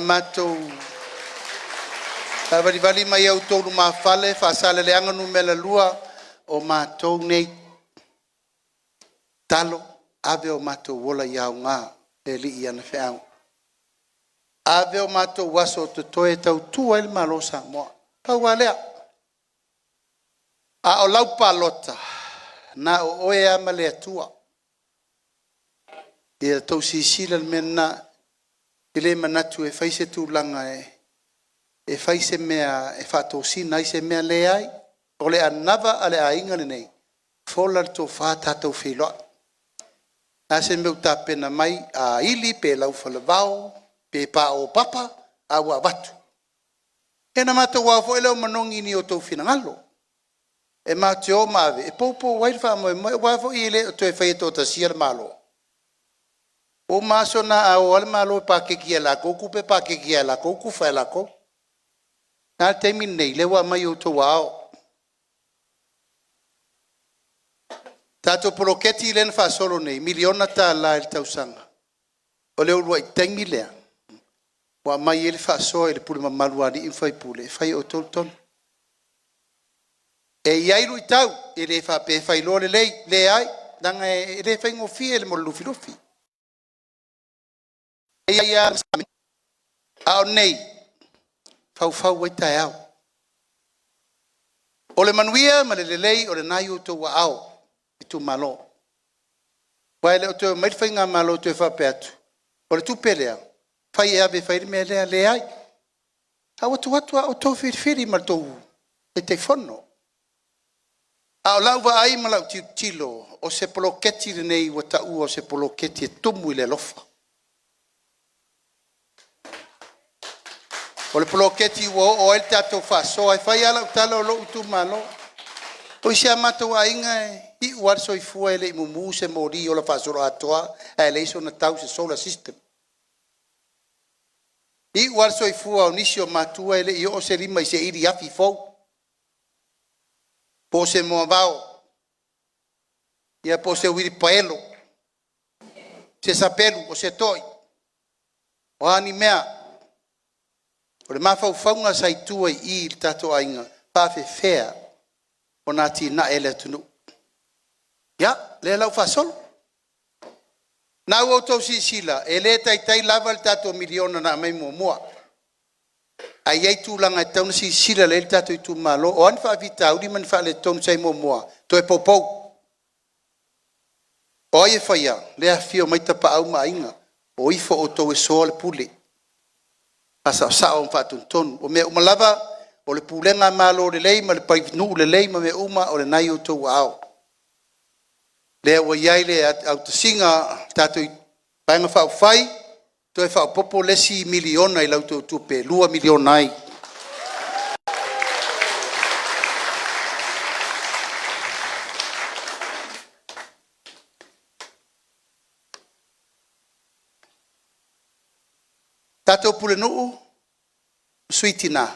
matou savalivali mai i a outou lumafale, Faasaleleaga 2, o matou nei, tatalo ave o matou ola ia aoga e le Alii i ana feau. Ave o matou aso o totoe e tautua ai le Malo o Samoa. Pau lava lea. A o lau palota, na o oe lava ma le Atua. Ia outou silasila i le mea lena. E le manatu e fai se tulaga e fai se mea e faatosina ai se mea, leai. O le anava a le aiga lenei, fola le tofa tatou feiloai. O le a se mea ua tapena mai, a ili pe laufalavao pe paopapa, a ua avatu. Ia ona matou ao foi lea o manogi i ni o outou finagalo e matou te o ma ave e poupou ai le faamoemoe, aua foi e le o toe faia toatasia le Malo. Ua uma aso na a o lava le Malo e pakeki lava e latou tupe, pakeki lava e latou, tufa lava e latou. Ae a le taimi lenei? O lea ua aumai i outou aao. Tatou poloketi lea na faasolo nei, e $1miliona i le tausaga, o le uluai taimi lea ua aumai ai le faasoa i le pule mamalu a alii ma faipule e fai e outou le tonu. E i ai luitau, e le faapea e fai loa lelei, leai, leaga e le faigofie le mea o le lufilufi. A o nei, e faufau ai taeao. O le manuia ma le lelei o lena e i outou aao itumalo. Aua e le o toe omai le faigamalo e toe faapea atu, o le tupe lea, fai e ave e fai ai le mea lea. Leai. A ua tuu atu lava outou filifili ma le tou Taitaifono. A o lau vaai ma lau tilotilo, o se poloketi lenei ua taua o se poloketi e tumu i le alofa. O le poloketi ua oo i ai le tatou faasoa. E fai lava lau tala o lou itumalo. O si o matou aiga e iu lava le soifua e le i mumu se moli ola faasoloatoa ae leai sona tau, se solar system. E iu lava le soifua o nisi o matua e le i oo se lima i se iliafi fou, po o se moavao, ia po o se uilipaelo, se sapelu, o se toi, o a ni mea. O le mafaufauga sa i tua i i i le tatou aiga, e faapefea ona atinae le atunuu. Ia, lea la ua faasolo. O lena ua outou silasila, e le taitai lava le tatou $1miliona na aumai muamua. Ae i ai tulaga e tatau ona silasila lelei le tatou itumalo. O a ni faafitauli ma ni faaletonu sa i ai muamua, toe poupou. O ai e faia? O lea e afifio mai Tapaau ma Aiga, o ifo outou e soa le pule, faasaosao ma faatonutonu. O mea uma lava, o le pulega Malo lelei ma le nuu lelei ma mea uma, o lena e i outou aao. Lea ua i ai le autasiga a le tatou Vaega Faaupufai, toe faaopoopo le isi $1miliona i la outou tupe, e $2 miliona ai. Tatou pulenuu ma sui tina,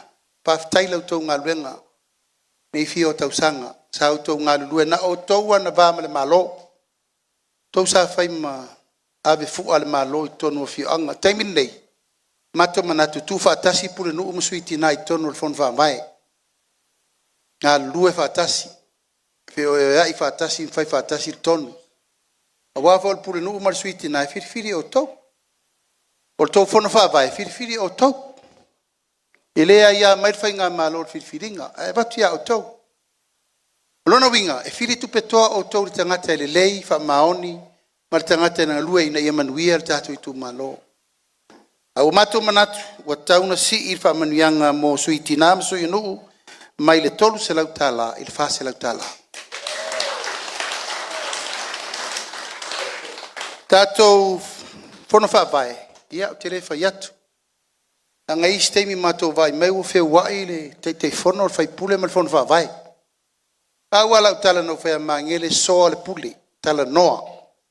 faafetai i la outou galuega i lenei fia o tausaga sa outou galulue. Na o outou lava na va ma le Malo, o outou sa fai ma avefua a le Malo i totonu o afioaga. O le taimi lenei, ua matou manatu e tuufaatasi pulenuu ma sui tina i totonu o le fono faavae, galulue faatasi, feoeoeai faatasi ma fai faatasi le tonu. Aua foi o le pulenuu ma le sui tina e filifili e outou. O le tou fono faavae, e filifili e outou. E le aia mai le faigamalo i le filifiliga, ae avatu ia outou. O lona uiga, e fili tupetoa outou i le tagata e lelei, faamaoni ma le tagata e galue ina ia manuia le tatou itumalo. Ae ua matou manatu, ua tatau ona sii le faamanuiaga mo sui tina ma sui o nuu mai le $300 i le $400. Tatou Fono Faavae, ia ou te le fai atu, leaga e i ai isi taimi matou te vaai mai ua feuai le Taitaifono, le sui usufono ma le Fono Faavae. Pau lava lau tala na ou fai ia Magele, soa le pule, talanoa,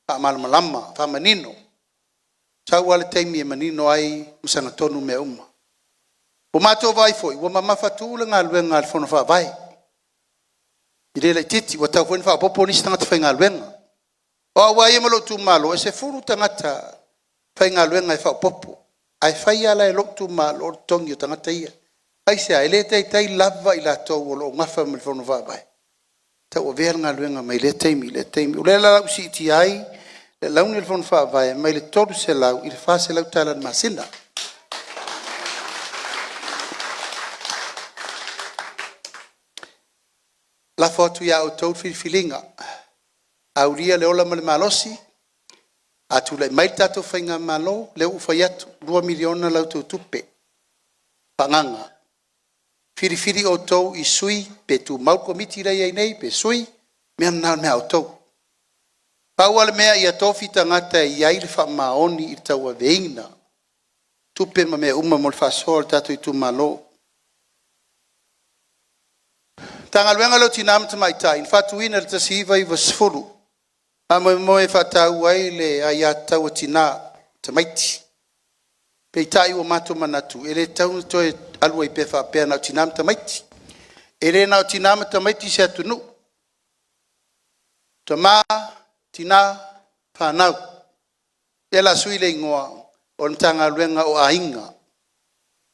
faamalamalama, faamanino. Sau lava le taimi e manino ai ma sagatonu mea uma. Ua matou vaai foi, ua mamafatu le galuega a le Fono Faavae, e le laitiiti, ua tatau foi ona faaopoopo nisi tagata faigaluega. O au lava ia ma lou itumalo, e 10 tagata faigaluega e faaopoopo. Ae fai lava la e lou itumalo le totogi o tagata ia. Aisea? E le taitai lava i latou o lo o nafa ma le fono faavae tauavea le galuega mai lea taimi i lea taimi. O lea la ua siitia ai le alauni o le fono faavae mai le $300 i le $400 i le masina. Lafo atu ia outou le filifiliga, aulia le ola ma le malosi, a tulai mai le tatou faigamalo, lea ua ou fai atu, e $2 miliona la outou tupe faaagaaga. Filifili outou i sui, pe tumau le Komiti la e i ai nei pe sui, o mea na o mea a outou. Pau lava le mea ia tofi tagata e i ai le faamaoni i le tauaveina o tupe ma mea uma mo le faasoa o le tatou itumalo. O le Matagaluega lea o Tina ma Tamaitai na faatuina i le 1990, faamoemoe e faataua ai le aiatatau a tina ma tamaiti. Peitai ua matou manatu, e le tatau ona toe alu ai pea faapea na o tina ma tamaiti. E le na o tina ma tamaiti se atunuu, o tama, tina, fanau. O lea o le a sui le igoa o le Matagaluega o Aiga,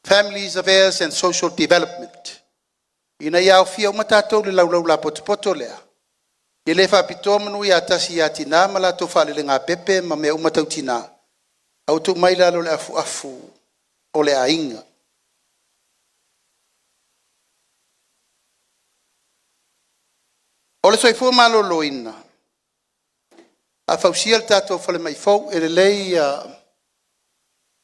Families Affairs and Social Development, ina ia aofia uma tatou i le laulau lapotopoto lea, e le faapitoa manu ia tasi ia tina ma latou faalelegapepe ma mea uma tau tina, ae ua tuu mai i lalo o le afuafu o le aiga. O le soifua maloloina, a fausia le tatou falemai fou, e lelei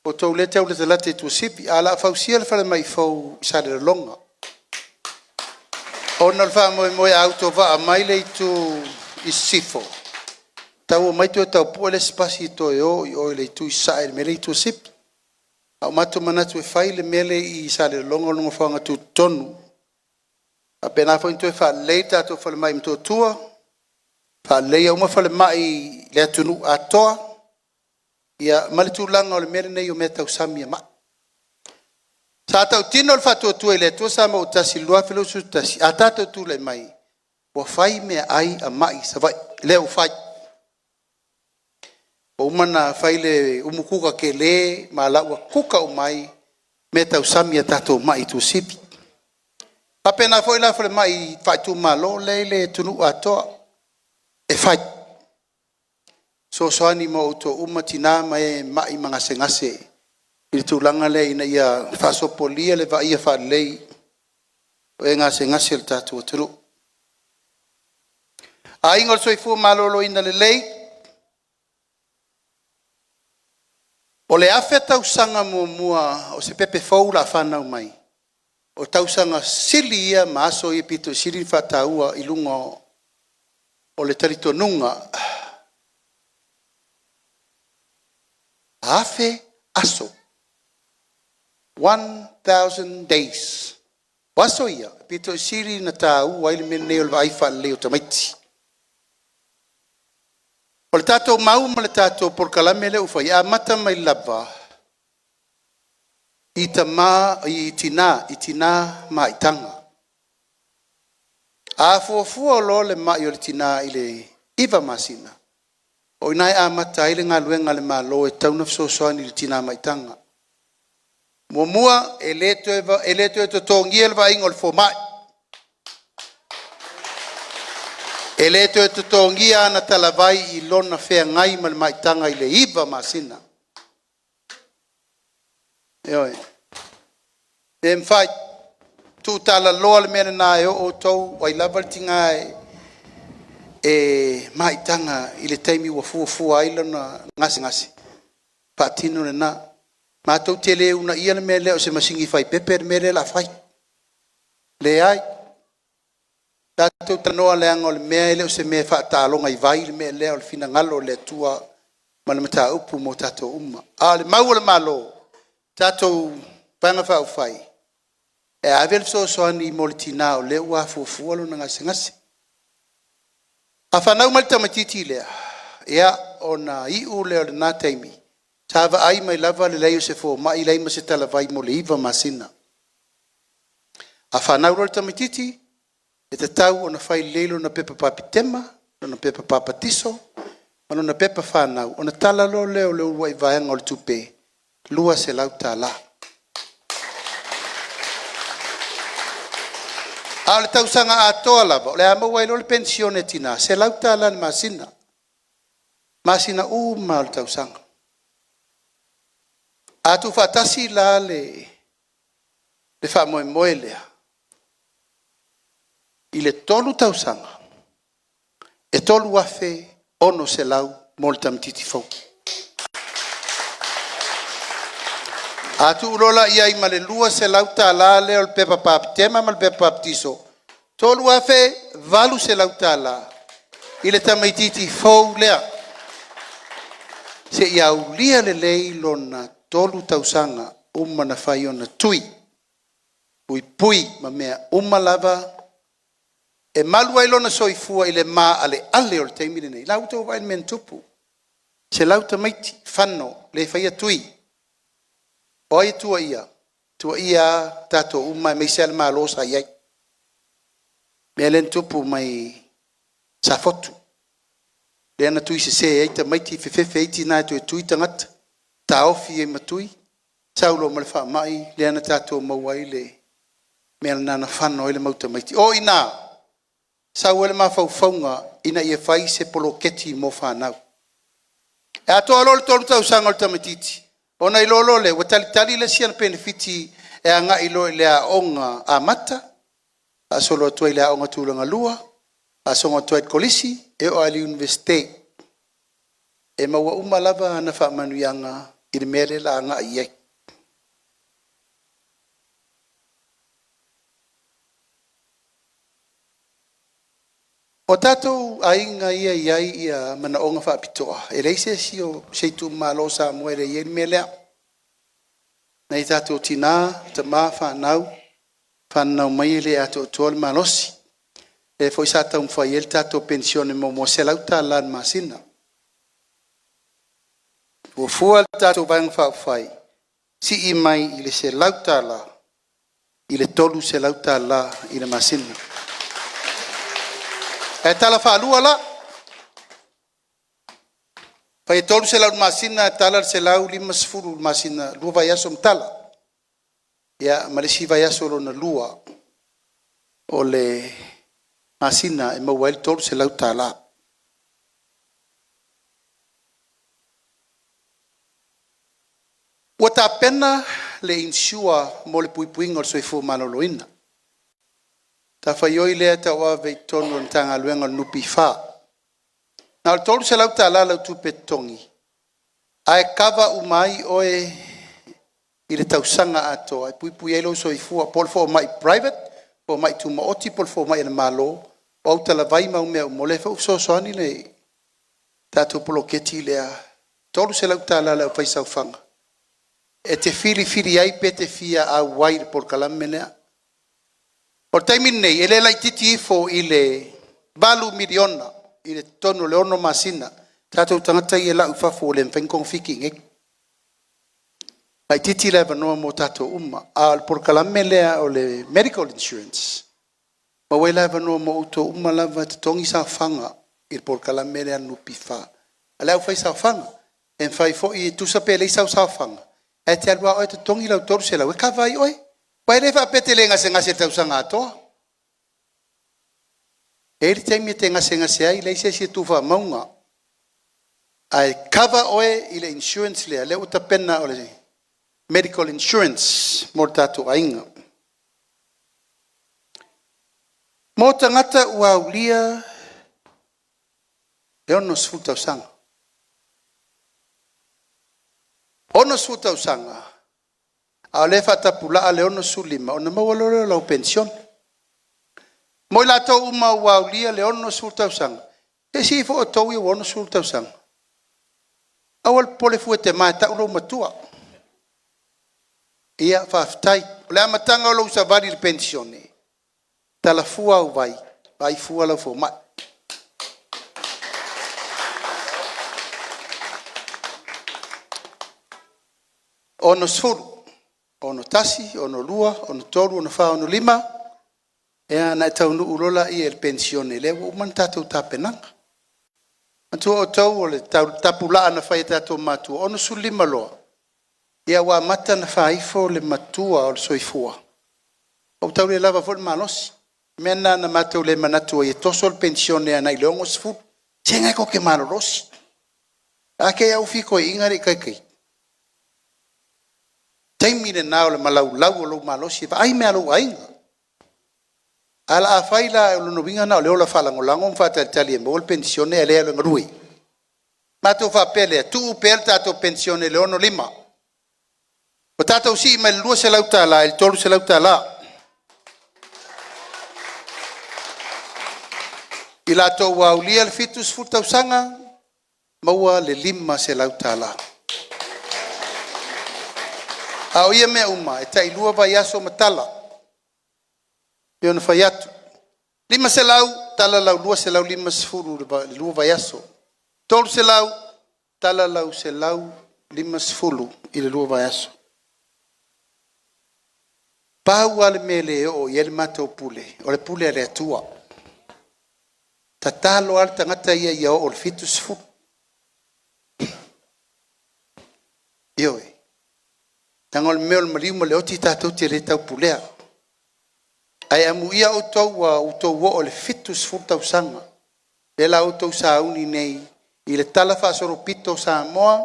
outou lea e tau latalata i Tuasivi, ae o le a fausia le falemai fou i Salelologa, ona o le faamoemoe a autovaa mai le itu i sisifo, e tau omai toe tau pue le isi pasi e toe o i o i le itu i sasae i le mea lea e i Tuasivi. Ae ua matou manatu e fai le mea lea i Salelologa o le nofoaga tutotonu. E faapena foi ona toe faalelei le tatou falemai i Motootua, faaleleia uma falemai i le atunuu atoa, ma le tulaga o le mea lenei o meatausami o mai. Sa tautino le Faatuatua i le Atua Samoa ua Tasi i le 2021, a tatou tulai mai, ua fai meaai a mai i Savaii, lea ua fai. Ua uma ona fai le umu kuka tele ma la ua kuka uma ai meatausami a tatou mai i Tuasivi. E faapena foi la falemai faaitumalo lea e i le atunuu atoa, e fai. E fesoasoani mo outou uma tina ma e mai ma gasegase i le tulaga lea ina ia faasopolia le vaaia faalelei o e gasegase o le tatou atunuu. Aiga o le Soifua Maloloina lelei, o le 1,000 tausaga muamua o se pepe fou o le a fanau mai, o tausaga sili ia ma aso ia e pito i sili ona faataua i luga o le talitonuga, 1,000 aso, 1,000 days. O aso ia, e pito i sili ona taua ai le mea lenei o le vaai lelei o tamaiti. O le tatou mau ma le tatou polokalame lea ua fai, e amata mai lava i tina maitaga. A fuafua loa le mai o le tina i le 9 masina, o i ina e amata ai le galuega a le Malo e tatau ona fesoasoani i le tina maitaga. Muamua, e le toe totogia le vaaiga o le fomai, e le toe totogia ana talavai i lona feagai ma le maitaga i le 9 masina. Ioe. E le mafai, tuutalaloa le mea lena e o outou o ai lava le tina e maitaga i le taimi ua fuafua ai lona gasegase, faatino lena. Matou te le uunaia le mea lea o se masini faipepe le mea lea o le a fai. Leai, tatou talanoa leaga o le mea e le o se mea e faataaloga i vai le mea lea, o le finagalo o le Atua ma le mataupu mo tatou uma. A o le mau a le Malo, tatou Vaega Faaupufai, e ave le fesoasoani mo le tina o lea ua afuafua lona gasegase. A fanau mai le tamaitiiti lea, ia ona iu lea o lena taimi, sa vaai mai lava le leai o se fomai, leai ma se talavai mo le 9 masina. A fanau loa le tamaitiiti, e tatau ona fai lelei lona pepa bapetema, lona pepa papatiso ma lona pepa fanau, ona tala loa lea o le uluai vaega o le tupe $200. A o le tausaga atoa lava, o le a maua ai loa le penisione a tina, $100 i le masina, masina uma lava o le tausaga. A tuufaatasi la le faamoemoe lea i le 3 tausaga, e $3,600 mo le tamaitiiti fou. A tuu loa la i ai ma le $200 lea o le pepa patema ma le pepa papatiso, $3,800 i le tamaitiiti fou lea seia aulia lelei lona 3 tausaga, uma ona fai ona tui, puipui ma mea uma lava e malu ai lona soifua i le maaleale o le taimi lenei. O la ua outou vaai i le mea na tupu, 100 tamaiti fano, le faia tui. O ai e tuuaia? E tuuaia lava tatou uma aemaise lava le Malo sa i ai. O le mea lea na tupu mai Safotu, lea na tui sese ai tamaiti, fefefe ai tina e toe tui tagata, taofi ai ma tui, sau loa ma le faamai lea na tatou maua ai le mea lena na fano ai le mau tamaiti. O i ina na sau ai le mafaufauga ina ia fai se poloketi mo fanau. E atoa loa le 3 tausaga o le tamaitiiti ona iloa loa lea ua talitali le isi ana penefiti e agai loa i le aoga amata, faasolo atu ai i le aoga tulagalua, faasolo atu ai i le kolisi, e oo lava i le Iunivesite. E maua uma lava ana faamanuiaga i le mea lea o le a agai i ai. O tatou aiga ia e i ai manaoga faapitoa, e leai se isi o se itumalo o Samoa e le i ai le mea lea. Nai o tatou tina, tama, fanau, fananau mai e le atoatoa le malosi. O lea foi sa taumafai ai le tatou penisione muamua e $100 i le masina. Fuafua e le tatou Vaega Faaupufai, sii mai i le $100 i le $300 i le masina. Ae tala faalua la, fai e $300 i le masina ae tala le $150 i le masina, 2 vaiaso ma tala. Ia ma le isi vaiaso lona lua o le masina e maua ai le $300. Ua tapena le insure mo le puipuiga o le soifua maloloina. O le matafaioi lea e tauave i totonu o le Matagaluega o le NPF. Na o le $300 lau tupe totogi ae kava uma ai oe i le tausaga atoa e puipui ai lou soifua, po o le fomai private, fomai tumaoti po o le fomai a le Malo, o autalavai ma au mea uma, o lea foi ua fesoasoani le tatou poloketi lea, $300 a le aufaisaofaga e te filifili ai pe te fia auai i le polokalame lea. O le taimi lenei, e le laitiiti ifo i le $8 miliona i totonu o le 6 masina tatou tagata ia e lau i fafo ua le mafai ona togafiti i inei. Laitiiti le avanoa mo tatou uma, a o le polokalame lea o le medical insurance, e maua ai le avanoa mo outou uma lava e totogi saofaga i le polokalame lea a le NPF. A o le aufaisaofaga, e mafai foi, e tusa pe leai sau saofaga, ae te alu lava oe e totogi lau $300 e kava ai oe. Aua e le faapea e te le gasegase i le tausaga atoa. E i ai le taimi e te gasegase ai, leai se isi e tu faamauga, ae cover oe i le insurance lea, lea ua tapena o le medical insurance mo tatou aiga. Mo tagata ua aulia le 60 tausaga, 60 tausaga a o lea e faatapulaa le 65 ona maua loa lea o lau penisione. Mo i latou uma ua aulia le 60 tausaga, se i foi o outou ia ua 60 tausaga, aua le popole fua e te ma e tau lou matua. Ia faafetai. O le amataga o lou savali i le penisione, tala fua au vai, vaai fua lau fomai. 60, 61, 62, 63, 64, 65, ia ona e taunuu loa lea i le penisione lea ua uma ona tatou tapenaga. Manatua outou o le tapulaa na fai e tatou matua, 65 loa Ia ua amata ona faaifo le matua o le soifua, ua tau le lava foi le malosi. O le mea lena na matou le manatu ai e toso le penisione agai le 60, se o lena tou te malolosi. A te i lava ua fitoiina le i taitaina. O le taimi lena o le malaulau o lou malosi e vaai mea a lou aiga. Ae o le a fai la, o lona uiga na o le ola faalagolago ma faatalitali e maua le penisione ae le alu e galue. Matou faapea lea, tuu pea le tatou penisione i le 65, ua tatou sii mai le $200 i le $300. I latou ua aulia le 70 tausaga, maua le $500. A o ia mea uma e tai lua vaiaso ma tala. E pei ona fai atu, $500 tala lau $250 i le lua vaiaso, $300 tala lau $150 i le lua vaiaso. Pau lava le mea e le oo i ai le matou pule, o le pule a le Atua. Tatalo lava le tagata ia ia oo i le 70. Ioe. Leaga o le mea o le maliu ma le oti tatou te le taupulea. Ae amuia outou ua outou oo i le 70 tausaga, lea o le a outou sauni nei i le talafaasolopito o Samoa,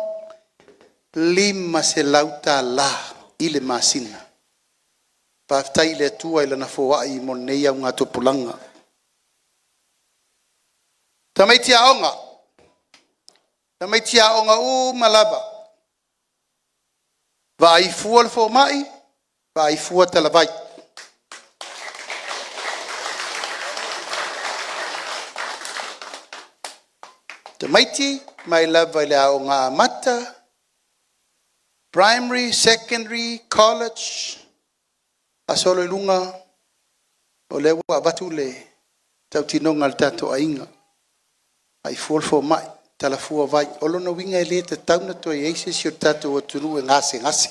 e $500 i le masina. Faafetai i le Atua i Lana foai mo lenei augatupulaga. Tamaiti aoga, tamaiti aoga uma lava, vaai fua le fomai, vaai fua talavai. Tamaiti mai lava i le Aoga Amata, Primary, Secondary, College faasolo i luga, o lea ua avatu le tautinoga a le tatou aiga, vaai fua le fomai, tala fua vai. O lona uiga e le tatau ona toe i ai se isi o le tatou atunuu e gasegase,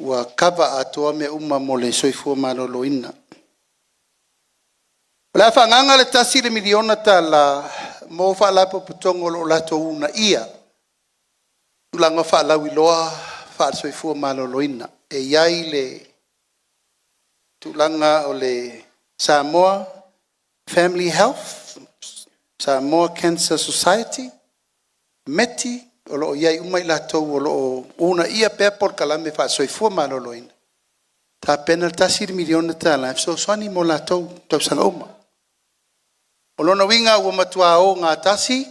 ua cover atoa mea uma mo le soifua maloloina. O le a faaagaaga le $1 miliona mo faalapotopotoga o lo o latou uunaia tulaga faalauiloa faale-soifua maloloina. E i ai le tulaga o le Samoa Family Health, Samoa Cancer Society, METI, o lo o i ai uma i latou o lo o uunaia pea polokalame faale-soifua maloloina, tapena le $1 miliona e fesoasoani mo latou i tausaga uma. O lona uiga ua matua ogatasi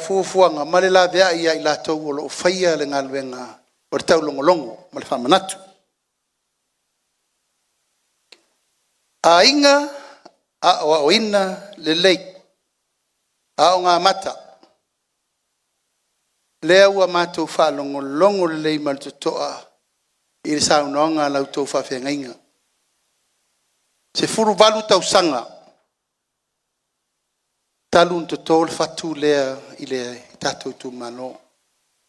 fuafuaga ma le laveai ia i latou o lo o faia le galuega o le taulogologo ma le faamanatu. Aiga Aoaoina Lelei, Aoga Amata. Lea ua matou faalogologo lelei ma le totoa i le saunoaga a la outou faafeagaiga. E 18 tausaga talu ona toto le fatu lea i le tatou itumalo.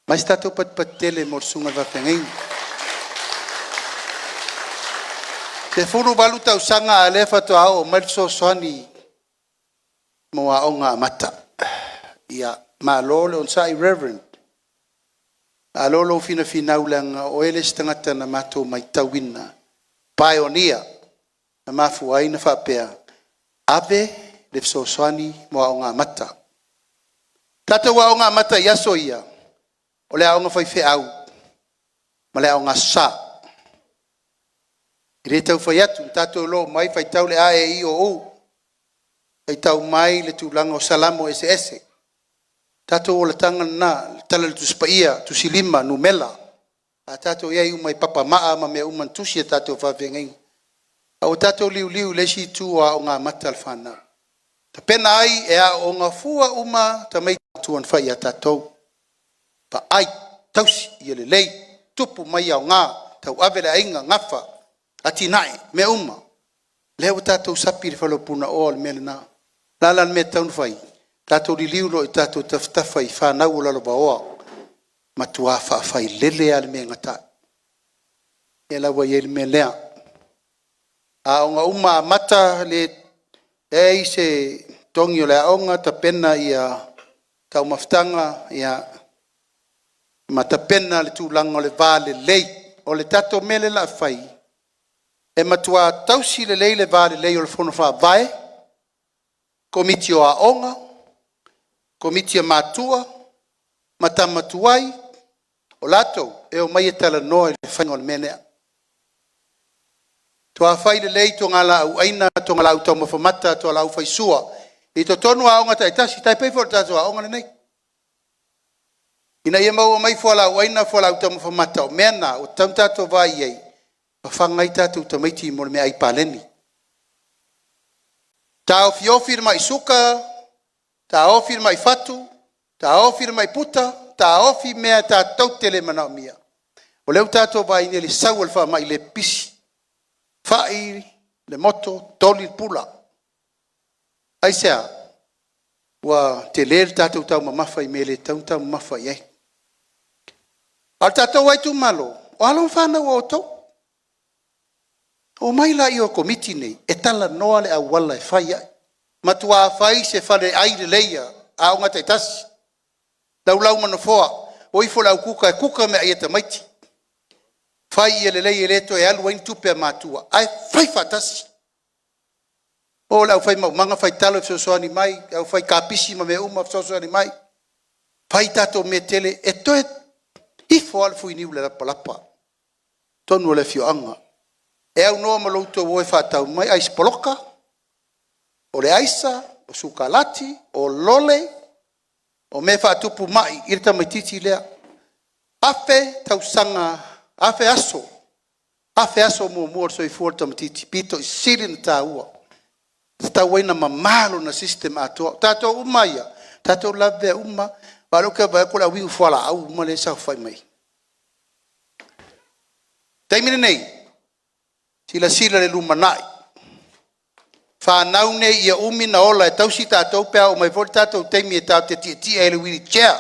Aumai se tatou patupatu tele mo le susuga i le faafeagaiga. 18 tausaga a o lea faatoa oo mai le fesoasoani mo Aoga Amata. Ia, malo le onosai Reverend, malo lou finafinau leaga o oe le isi tagata na matou matauina, pioneer na mafua ai ona faapea, ave le fesoasoani mo Aoga Amata. O tatou Aoga Amata i aso ia, o le aoga faifeau ma le Aoga Aso Sa. E le tau fai atu, na tatou iloa uma ai le faitau le a, e, i, o, u, faitau mai le tulaga o Salamo eseese. O tatou olataga lena, le Tala o le Tusi Paia, Tusi Lima, Numera. A tatou i ai uma i papamaa ma mea uma na tusi e tatou faafeagaiga. Ae ua tatou liuliu i le isi itu o Aoga Amata a le fanau, tapena ai e aooga fua uma tamaiti matua na fai ia tatou, vaai, tausi ia lelei, tupu ma ia aoga, tauave le aiga, gafa, atinae, mea uma. Lea ua tatou sapi i le fale o Punaoa, o le mea lena. O le a la le mea e tatau ona fai? Tatou liliu loa i tatou tafatafa i fanau o lalovaoa, matua faafailele lava le mea e gata ai. O lea la ua i ai le mea lea. Aoga uma amata, e leai se totogi o le aoga, tapena ia taumafataga, ia Ma tapena le tulaga o le va lelei. O le tatou mea lea o le a fai, e matua tausi lelei le va lelei o le Fono Faavae, Komiti o Aoga, Komiti a Matua ma Tama Tuai, o latou e omai e talanoa i le faiga o le mea lea. Faatoa fai lelei togalaau aina, togalaau taumafa mata, togalaau faisua i totonu o aoga taitasi, e tai pei foi o le tatou aoga lenei, ina ia maua mai fualaau aina, fualaau taumafa mata, o mea na ua tatau ona tatou vaai i ai, fafaga ai tatou tamaiti mo le meaai paleni. Taofiofi le mai suka, taofi le mai fatu, taofi le mai puta, taofi mea tatou te le manaomia. O lea ua tatou vaai nei i le sau o le faamai le pipisi, fai le moto toli le pula. Aisea? Ua tele le tatou taumamafa i mea e le tatau ona taumamafa i ai. A o le tatou lava itumalo, o alo ma fanau a outou. Omai laia o Komiti nei e talanoa le auala e fai ai. Matua fai se faleai lelei a aoga taitasi, laulau ma nofoa, o ifo le au kuka e kuka meaai a tamaiti, fai ia lelei e le toe alu ai ni tupe a matua, ae fai faatasi. O le aufai maumaga fai talo e fesoasoani mai, le aufai kapisi ma mea uma e fesoasoani mai, fai tatou mea e tele e toe ifo lava le fuiniu i le lapalapa i totonu o le afioaga. E aunoa ma lo outou o e faatau mai aisi poloka, o le aisa, o sukalati, o lole, o mea e faatupu mai i le tamaitiiti lea. 1,000 tausaga, 1,000 aso, 1,000 aso muamua o le soifua o le tamaitiiti e pito i sili ona taua, e tatau ai ona mama lona system atoa. O tatou uma lava ia, tatou te lavevea uma lava, aua o lea ou te vaai atu o le au inu fualaau uma lea e saofafai mai ai. O le taimi lenei, silasila i le lumanai, fanau nei ia umi ona ola e tausi tatou pe a oo mai foi le tatou taimi e tatou te tietie ai i le wheel chair.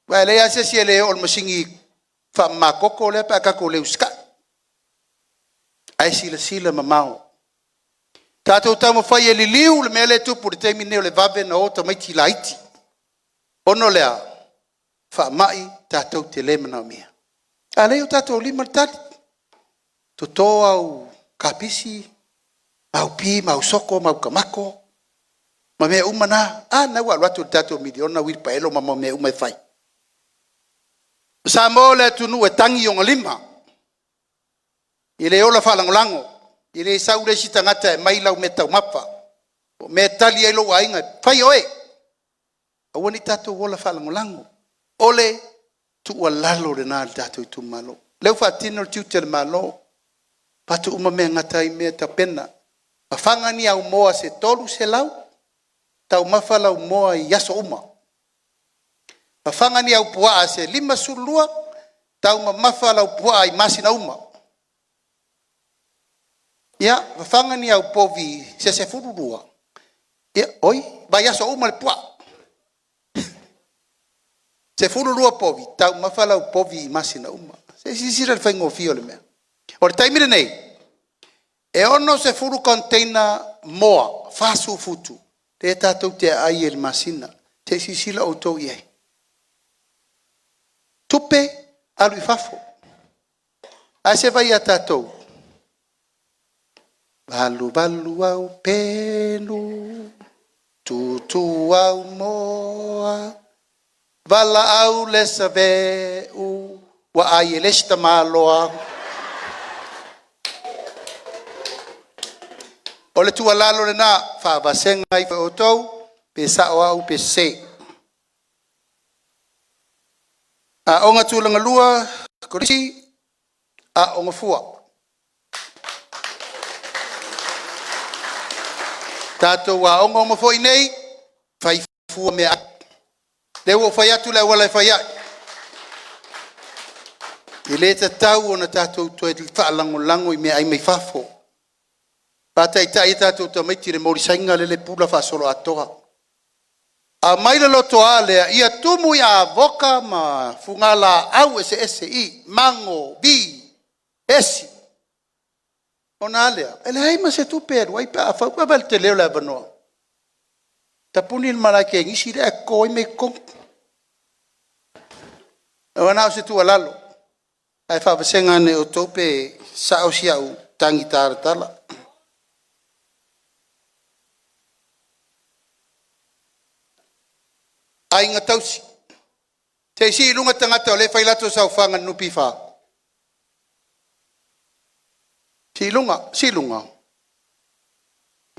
Aua e leai lava se isi e le oo i le masini faamamatoto lea pe a tatou le usitai. Ae silasila mamao. Tatou taumafai e liliu le mea lea e tupu i le taimi lenei o le vave ona o tamaiti laiti, ona o le a? O faamai tatou te le manaomia. A o lea e i o tatou lima le tali, toto au kapisi, ma au pi ma au soko ma au tamato ma mea uma na. A lena ua alu atu i le tatou miliona uilipaelo ma mea uma e fai. O Samoa o le atunuu e tagi i ona lima, e le ola faalagolago, e le sau le isi tagata e aumai lau meataumafa, o mea e tali ai lou aiga, e fai e oe. Aua ne i tatou ola faalagolago. O le tuualalo lena i le tatou itumalo. O lea ua faatino le tiute o le Malo, avatu uma mea e gata ai mea, tapena. Fafaga ni au moa se 300, taumafa lau moa i aso uma. Fafaga ni au puaa se 52, taumamafa lau puaa i masina uma. Ia, fafaga ni au povi se 12, oi, vaiaso uma le puaa. 12 povi, taumafa lau povi i masina uma. Se i silasila i le faigofie o le mea? O le taimi lenei, e 60 container moa 40 futu lea tatou te aai ai i le masina. Se i silasila outou i ai? Tupe alu i fafo. Ae se i vaai ia tatou? 88 au pelu, tutu au moa, valaau le saveu, ua ai e le isi tamaloa. O le tuualalo lena, faavasega ifo e outou pe sao au pe sese. Aoga Tulagalua, Kolisi, Aoga Fua. Tatou aoga uma foi nei, fai fua meaai. Lea ua ou fai atu le auala e fai ai. E le tatau ona tatou toe faalagolago i meaai mai fafo. Faataitai a tatou tamaiti i le moli Saina lele e pula faasoloatoa. Aumai le lotoa lea ia tumu i avoka ma fugalaau eseese i mago, vi, esi. Ona a lea? E leai ma se tupe e alu ai pe a fau. Vaai la i le tele o le avanoa. Tapuni le malae tenisi lea ae toto ai mea i totonu. Ua na o se tuualalo, ae faavasega ane e outou pe sao si au tagi talatala. Aiga tausi, se i sii i luga tagata o lea e fai latou saofaga i le NPF. Sii i luga, sii i luga.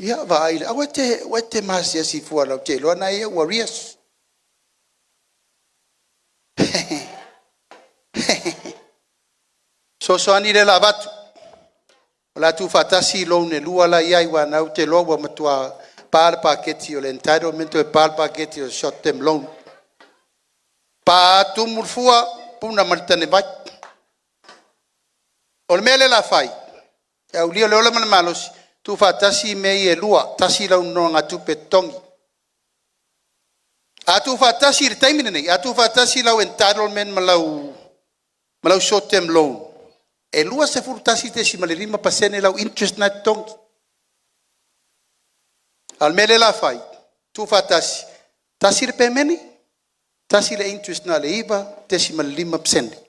Ia vaai, aua e te maasiasi fua latou te iloa o lena e i au arrears. Fesoasoani lea o le a avatu, o le a tuufaatasi loan e lua la e i ai, aua o lena ou te iloa ua matua pa le paketi o le entitlement toe pa le paketi o le short term loan. Pa tumu le fua, puna ma le tane vai. O le mea lea o le a fai, e aulia le ola ma le malosi, tuufaatasi mea ia e lua, tasi lau nonogatupe e totogi. A tuufaatasi i le taimi lenei, a tuufaatasi lau entitlement ma lau short term loan, e 21.5% lau interest lena e totogi. A o le mea lea o le a fai, tuufaatasi, tasi le pemeni, tasi le interest na o le 9.5%.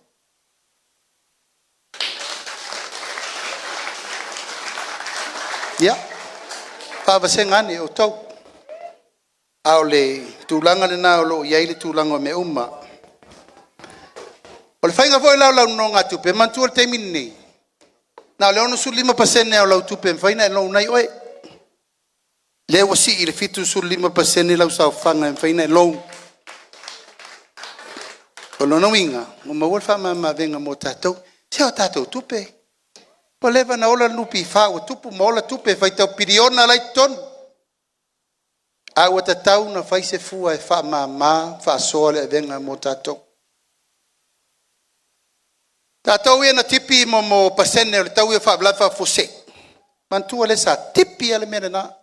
Ia, faavasega ane e outou. A o le tulaga lena o lo o i ai le tulaga o mea uma. O le faiga foi la o lau nonogatupe, manatua le taimi lenei, na o le 65% lava o lau tupe e mafai ona e loan ai oe. Lea ua sii i le 75% lau saofaga e mafai ona e loan. O lona uiga, ua maua le faamamaavega mo tatou. Se o tatou tupe, ua leva ona ola le NPF ua tupu ma ola tupe, e faitau piliona la e i totonu, ae ua tatau ona fai se fua e faamama faasoa le avega mo tatou. Tatou ia na tipi pasene o le taui o faalavelave faafuasei, manatua lea sa tipi lava le mea lena,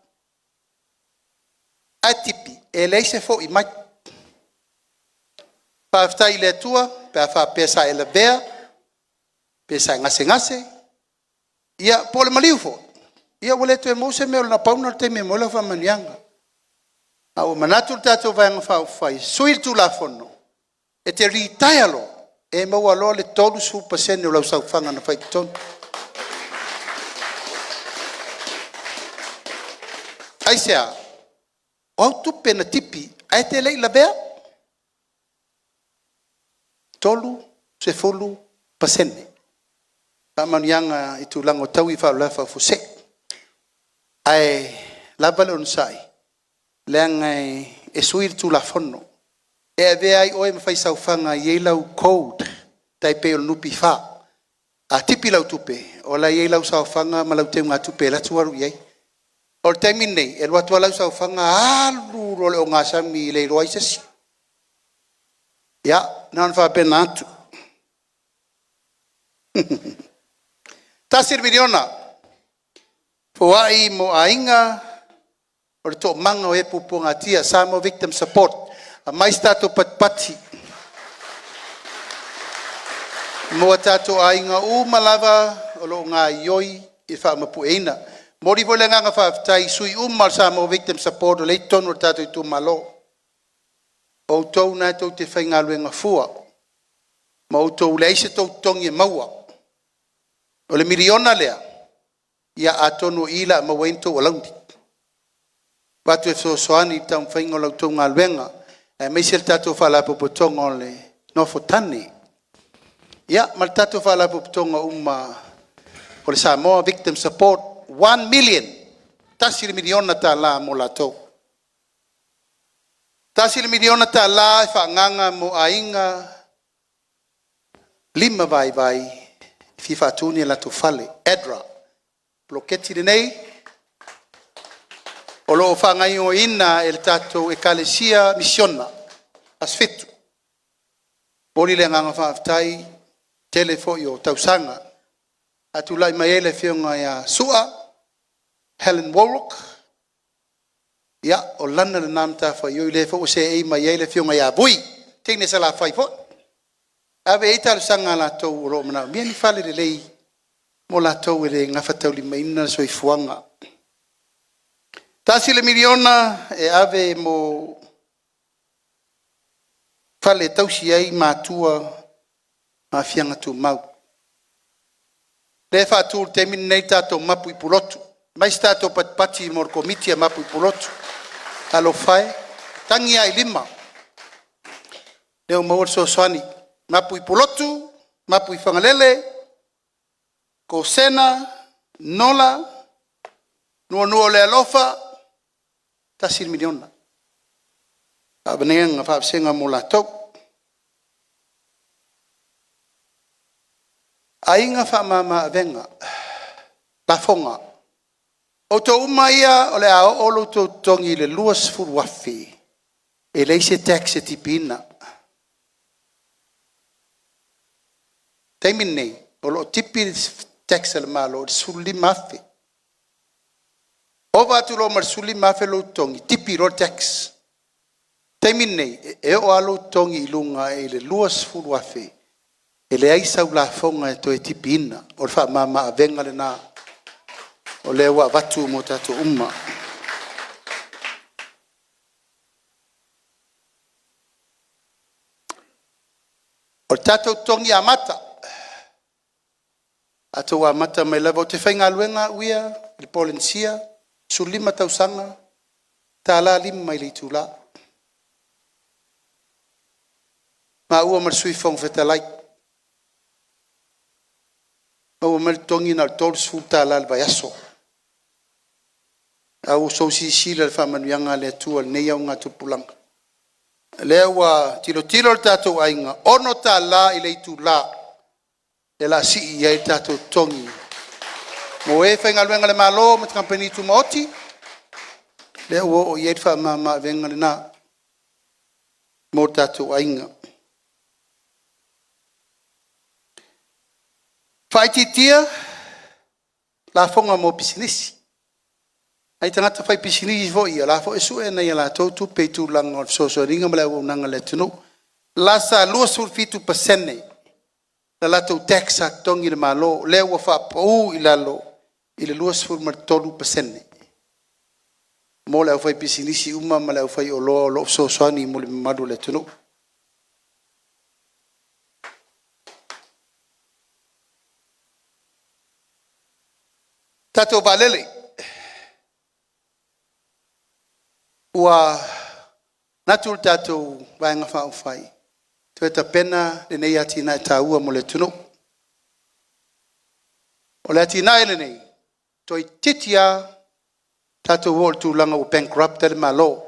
ae tipi e leai se foi mai. Faafetai i le Atua pe a faapea sa e lavea, pe sa e gasegase, ia po o le maliu foi, ia ua le toe maua se mea, na pau lena o le taimi e maua ai lau faamanuiaga. Ae ua manatu le tatou Vaega Faaupufai e sui le Tulafono, e te retire loa, e maua loa le 30% o lau saofaga na fai i totonu. Aisea? O au tupe na tipi ae te le i lavea, 30% faamanuiaga i tulaga o taui o faalavelave faafuasei. Ae lava le onosai leaga e sui le Tulafono e avea ai oe ma fai saofaga e i ai lau code e tai pei o le NPF. A tipi lau tupe, o la e i ai lau saofaga ma lau teugatupe e alu atu alu i ai. O le taimi lenei, e alu atu lava lau saofaga alu loa i le ogasami e le iloa ai se isi. Ia, na ona faapena atu. $1 miliona foai mo aiga o le toomaga o e puapuagatia, Samoa Victim Support. Aumai se tatou patipati mo tatou aiga uma lava o lo o gaoioi i le faamapueina. E momoli foi le agaga faafetai i sui uma o le Samoa Victim Support o lea e i totonu o le tatou itumalo. O outou na tou te faigaluega fua ma ua leai se tou totogi e maua. O le miliona lea, ia atonu o i o le a maua ai ni tou alauni, avatu e fesoasoani i le taumafaiga o la outou galuega, aemaise le tatou Faalapotopotoga o le Nofo-tane, ma le tatou Faalapotopotoga uma o le Samoa Victim Support, $1 million, $1 miliona mo latou. $1 miliona e faaagaaga mo aiga lima vaivai e fia faatu ni latou fale, ADRA. O le poloketi lenei o lo o faagaoioiina e le tatou Ekalesia Misiona Aso Fitu. E momoli le agaga faafetai i le tele foi o tausaga. Ae tulai mai ai le afioga ia Su'a Hellen Wallwork, ia o lana lena matafaioi lea foi ua seei mai ai le afioga ia Vui, le teine Salafai foi. E ave i ai talosaga a latou o lo o manaomia ni fale lelei mo latou e le gafataulimaina le soifuaga. $1 miliona e ave mo fale e tausi ai matua. ma aafiaga tumau. O lea e faatu i le taimi lenei le tatou mapu i Pulotu. Aumai se tatou patipati mo le Komiti a mapu i Pulotu. Talofa e, tagi lava i lima, lea ua maua le fesoasoani, mapu i Pulotu, mapu i Fagalele, Kosena, Nola, Nuanua wa le Alofa, $1 miliona faavasega mo latou. Aiga Faamama-avega, lafoga. O outou uma ia o le a oo lo outou totogi i le $20,000, e leai se tax e tipiina. O le taimi lenei, o lo o tipi le tax a le Malo i le $15,000. Ova atu loa ma le $15,000 lou totogi, tipi loa le tax. O le taimi lenei, e oo lava lou totogi i luga i le $20,000, e leai sau lafoga e toe tipiina. O le faamama-avega lena o lea ua avatu mo tatou uma. O le tatou totogi amata, matou amata mai lava, ou te faigaluega au ia i le Polenisia 15 tausaga, $1.05 i le itula. Maua ma le Sui Fofoga Fetalai, maua mai le totogi na o le $30 i le vaiaso. A ua outou silasila i le faamanuiaga a le Atua i lenei augatupulaga. O lea ua tilotilo le tatou aiga, e $6 i le itula o le a sii i ai le tatou totogi mo e faigaluega a le Malo ma kamupani tumaoti, lea ua oo i ai le faamama-avega lena mo tatou aiga. Faaitiitia lafoga mo pisinisi. O nai tagata faipisinisi foi ia, o la e foi e sue nai a latou tupe i tulaga o le fesoasoaniga ma le auaunaga i le atunuu. O la sa 27% le latou tax sa totogi i le Malo, lea ua faapau i lalo i le 23% mo le aufaipisinisi uma ma le aufaioloa o lo o fesoasoani mo le mamalu o le atunuu. Tatou vaalele. Ua manatu le tatou Vaega Faaupufai e toe tapena lenei atinae taua mo le atunuu. O le atinae lenei, toeitiiti lava tatou oo i le tulaga ua bankrupt ai le Malo,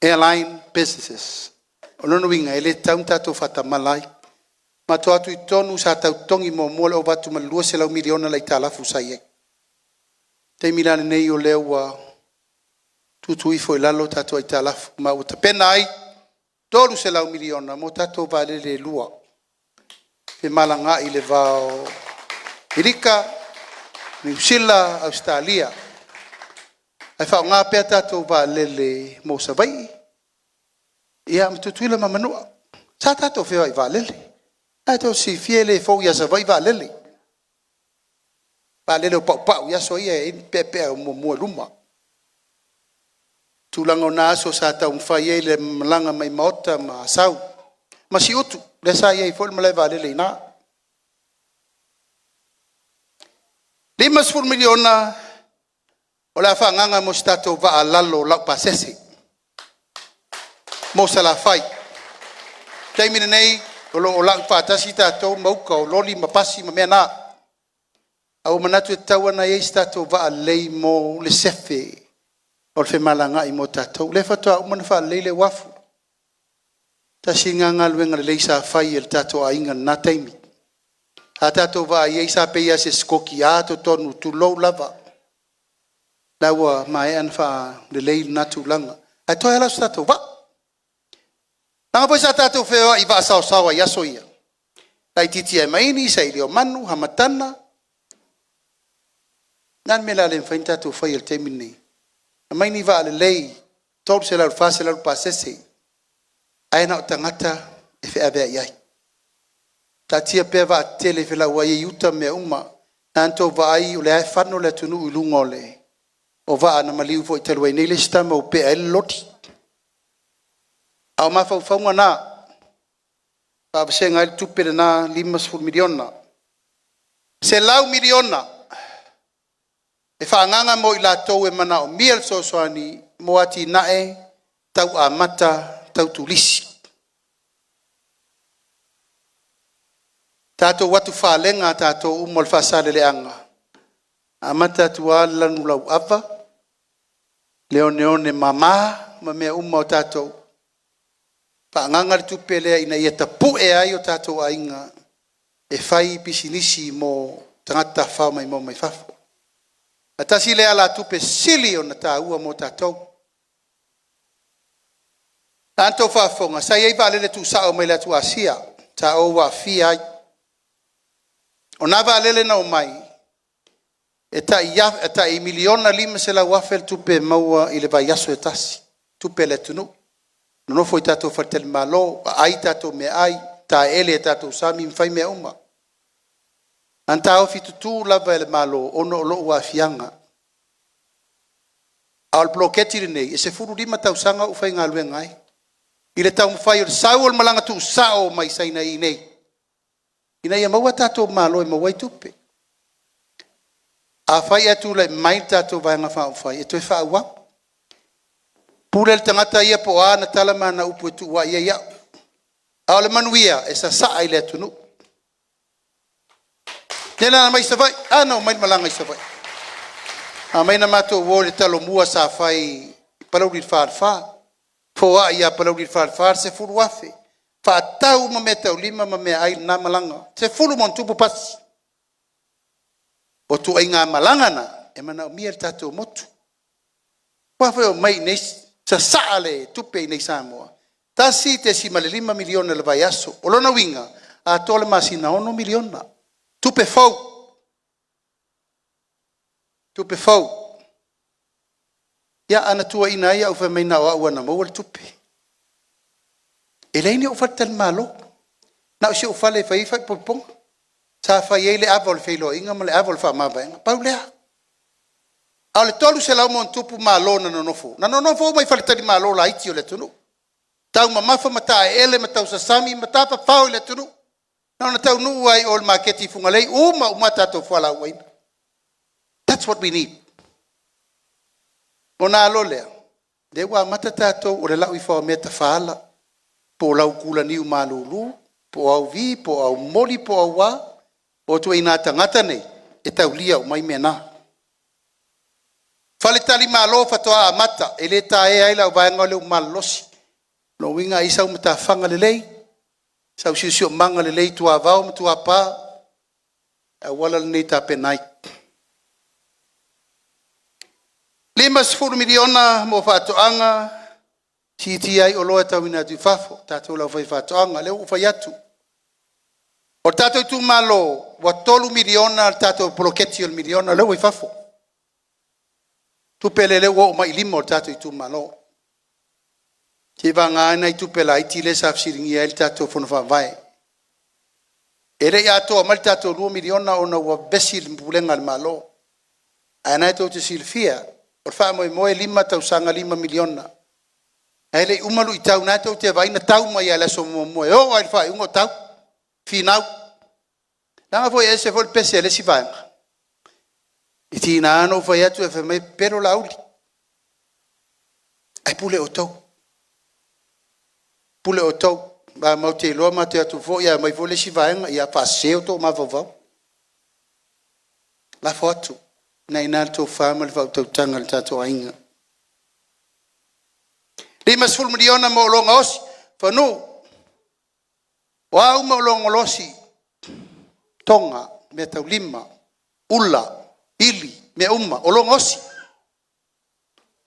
airline businesses. O lona uiga, e le tatau ona tatou faatamala ai. Matou o atu i totonu sa tau totogi muamua le ova atu ma le $200 miliona o le aitalafu sa i ai. O le taimi la lenei o lea ua tuutuu ifo i lalo tatou aitalafu, ma ua tapena ai $300 miliona mo tatou vaalele e lua, femalagaai i le va o Amerika, Niu Sila, Ausetalia, ae faaaoga pea tatou vaalele mo Savaii ma Tutuila ma Manua. Sa tatou feoai i vaalele. O lena tou te silafia e le fou ia Savaii vaalele, vaalele o paupau i aso ia e i ai le peapea muamua i luma. Tulaga o na aso sa taumafai ai le malaga mai Maota ma Asau ma Siutu, lea sa i ai foi le malae vaalele i ina. $50 miliona o le a faaagaaga mo se tatou vaa alalo laupasese mo Salafai. O le taimi lenei, o lo o lau faatasi tatou ma uta o loli ma pasi ma mea na, ae ua manatu e tatau lava ona i ai se tatou vaa lelei mo le sefe o le femalagaai mo tatou. O lea faatoa uma ona faalelei le uafu, tasi lena galuega lelei sa fai e le tatou aiga i lena taimi. A tatou vaai i ai sa pei lava o se sikoti totonu, tulou lava. O la ua maea ona faalelei lena tulaga, ae toe lava la o se tatou vaa. Leaga foi sa tatou feoai i vaa saosaoa i aso ia, laitiiti oi Aemaini, Sailiomanu, Hamatana. O le a le mea o le a le mafai ona tatou faia i le taimi lenei? Aumai ni vaa lelei e 300 i le 400 pasese, ae na o tagata e feaveai ai. Taatia pea vaa tetele e felauai ai i uta ma mea uma. O lena na outou vaai o lea lava e fano le atunuu i luga o vaa na maliu foi talu ai nei le isi tama ua pea ai le loli. A o mafaufauga na, Faavasega ai le tupe lena $50 miliona. $100 miliona e faaagaaga mo i latou e manaomia le fesoasoani mo atinae tau amata tau turisi. Tatou atu falega a tatou uma o le Faasaleleaga, amata atu lava le lanulauava, le oneone mama ma mea uma o tatou, faaagaaga le tupe lea ina ia tapue ai o tatou aiga e fai pisinisi mo tagata tafafao maimoa mai fafo. Ae tasi lea alatupe sili ona taua mo tatou. A na outou faafofoga sa i ai vaalele tuusao mai le atu Asia sa ou aafia ai. O na vaalele na omai, e tai $1.5 miliona le tupe e maua i le vaiaso e tasi, tupe a le atunuu. Nonofo i tatou faletalimalo, aai a tatou meaai, taeele i tatou sami ma fai mea uma. Na taofi tutu lava e le Malo ona o lou aafiaga. A o le poloketi lenei, e 15 tausaga o ou faigaluega ai i le taumafai o le sau o le malaga tuusao mai Saina i inei, ina ia maua tatou malo e maua ai tupe. Afai ae tulai mai le tatou Vaega Faaupufai, e toe faaauau. Pule le tagata ia po o a ana tala ma ana upu e tuuai ai au, a o le manuia e sasaa i le atunuu. Lea na aumai i Savaii, a na omai le malaga i Savaii, na omai na matou o i le talomua sa fai i Palauli le Falefa, foai ia Palauli le Falefa le $10,000, faatau uma meataulima ma meaai i lena malaga, 10+ pasi. O ituaiga malaga na e manaomia e le tatou motu. Aua foi e omai i inei sasaa le tupe i inei i Samoa, $1.5 miliona i le vaiaso. O lona uiga, a atoa le masina e $6 miliona, tupe fou, tupe fou. Ia a na tuuaiina ai au fai mai na o au lava na maua le tupe. E leai ni ou faletalimalo, na o si ou fale e fai ai faaipoipoga, sa fai ai le ava o le feiloaiga ma le ava o le faamavaega, pau lea. A o le 300+ malo na nonofo, na nonofo uma i faletalimalo laiti o le atunuu, taumamafa ma taeele ma tausasami ma tafafao i le atunuu. Na ona taunuu lava i o i le maketi i Fugalei uma uma a tatou fualaau aina. That's what we need. Ona a loa lea, lea ua amata tatou o le lau ifo lava o mea tafaala, po o lau kulaniu malulu, po o au vi po o au moli po o au a, o ituaiga tagata nei e taulia uma ai mea na. Faletalimalo faatoa amata, e le taea ai le auvaega lea ua malolosi. O lona uiga a i ai sau matafaga lelei, sau siosiomaga lelei i tuavao ma tuapa, o le auala lenei e tapena ai. $50 miliona mo faatoaga, siitia ai oloa e tauina atu i fafo, tatou le aufaifaatoaga. O lea ua ou fai atu, o le tatou itumalo, ua $3 miliona le tatou poloketi o le miliona lea ua i fafo. O le tupe lea ua oo mai i lima o le tatou itumalo. Seiavagana ai nai tupe laiti ia sa fesiligia ai le tatou fono faavae. E le i atoa mai le tatou $2 miliona ona ua vevesi le pulega a le Malo. Ae o lena tou te silafia, o le faamoemoe e 5 tausaga $5 miliona. Ae le i uma luitau, o lena tou te vaai na tau mai lava i le aso muamua e oo lava i le faaiuga o tau, finau. Leaga foi e ese foi le pese a le isi vaega. E tiga lava ona ou fai atu ae fai mai e pepelo Laauli. Ae pule outou, pule outou. Aua matou te iloa matou te o atu foi ae omai foi le isi vaega, ia faasese outou mafaufau. Lafo atu, o lena e i ina le tofa ma le faautautaga a le tatou aiga. $50 miliona mo oloa gaosi i fanuu. O a uma oloa gaosi, toga, meataulima, ula, pili, mea uma, oloa gaosi. E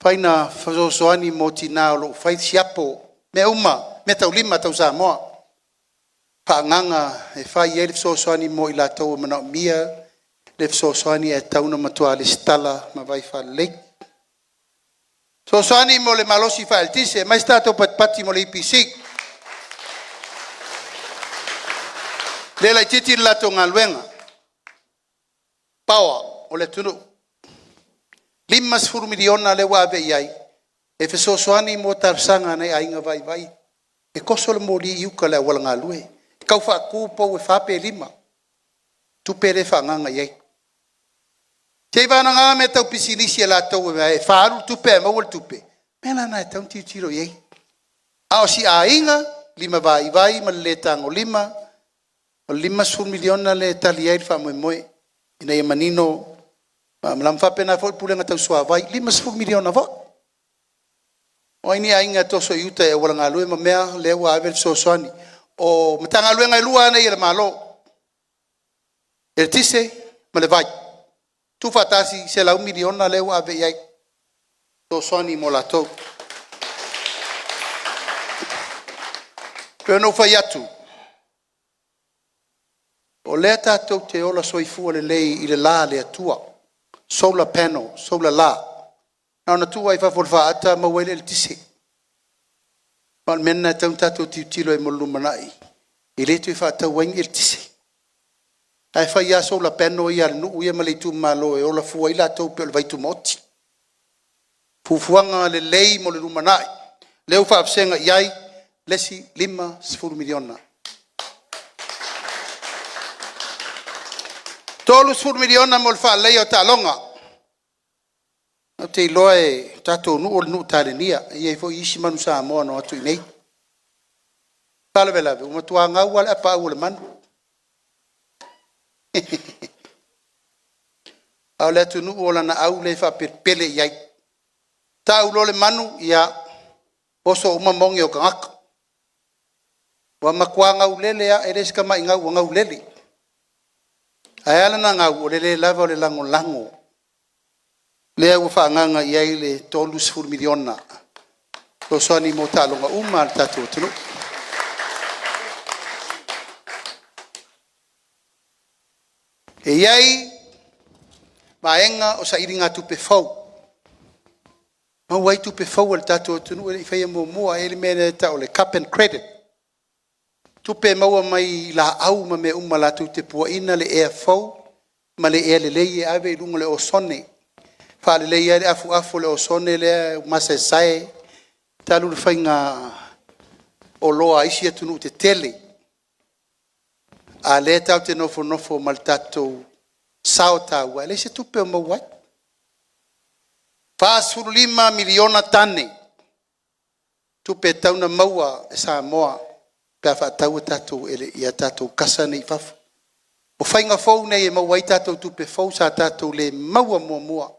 mafai ona fesoasoani mo tina o lo o fai siapo, mea uma, meataulima tau Samoa. Faaagaaga e fai ai le fesoasoani mo i latou e manaomia le fesoasoani ae tatau ona matua resitala ma vaai faalelei. Fesoasoani mo le malosi faa-eletise, aumai se tatou patipati mo le EPC. E le laitiiti le latou galuega, power o le atunuu. $50 miliona lea ua ave i ai e fesoasoani mo talosaga a nai aiga vaivai e toso le moli i uka i le auala galue. tau faatu pou e fa pe lima, tupe lea e faaagaaga i ai. Seiavagana mea tau pisinisi a latou e faaalu le tupe ae maua le tupe, o mea la na e tatau ona tilotilo i ai. A o si aiga limavaivai ma le le tagolima, o le $50 miliona lea e tali ai le faamoemoe ina ia manino ma malamalama. E faapena foi le Pulega Tau Suavai, $50 miliona foi. O ai ni aiga e toso i uta i auala galue ma mea, lea ua ave le fesoasoani. O Matagaluega e lua lava nei a le Malo, Eletise ma le Vai, tuufaatasi e $100 miliona lea ua ave i ai e fesoasoani mo latou. E pei ona ou fai atu, o lea tatou te ola soifua lelei i le la a le Atua, solar panel, solar la, na ona tuu lava i fafo o le faata maua ai le eletise. Ma o le mea lena e tatau ona tatou tilotilo ai mo le lumanai, e le toe faataua ai ni eletise. Ae fai lava solar panel ia a le nuu ia ma le itumalo e ola fua ai latou pei o le vaitumaoti. O fuafuaga lelei mo le lumanai, lea ua faavasega i ai le isi $50 miliona. $30 miliona mo le faaleleia o taaloga. Ou te iloa o le tatou nuu o le nuu talenia, e i ai foi isi manu Samoa na o atu i inei. O le faalavelave ua matua gau lava le apaau o le manu. A o le atunuu o lana au lea e faapelepele i ai. Tau loa le manu, ia oso uma moge o tagata. Ua matua gaulele lava, e le o se tamai gau ua gaulele. Ae ala ona gau, o le le lava o le lagolago, lea ua faaagaaga i ai le $30 miliona e fesoasoani mo taaloga uma lava a le tatou atunuu. E i ai vaega o sailigatupe fou, e maua ai tupe fou a le tatou atunuu e le i faia muamua. E i ai le mea lea e tau o le carbon credit, tupe e maua mai laau ma mea uma latou te puaina le ea fou ma le ea lelei e ave i luga o le osone e faaleleia ai le afuafu o le osone lea ua masaesae talu le faiga oloa a isi atunuu tetele, a o lea tatou te nofonofo ma le tatou sao taua ae leai se tupe o maua ai. E 45 miliona tane tupe e tatau ona maua e Samoa pe a faatau a tatou kasa nei i fafo. O faiga fou nei e maua ai tatou tupe fou sa tatou le maua muamua,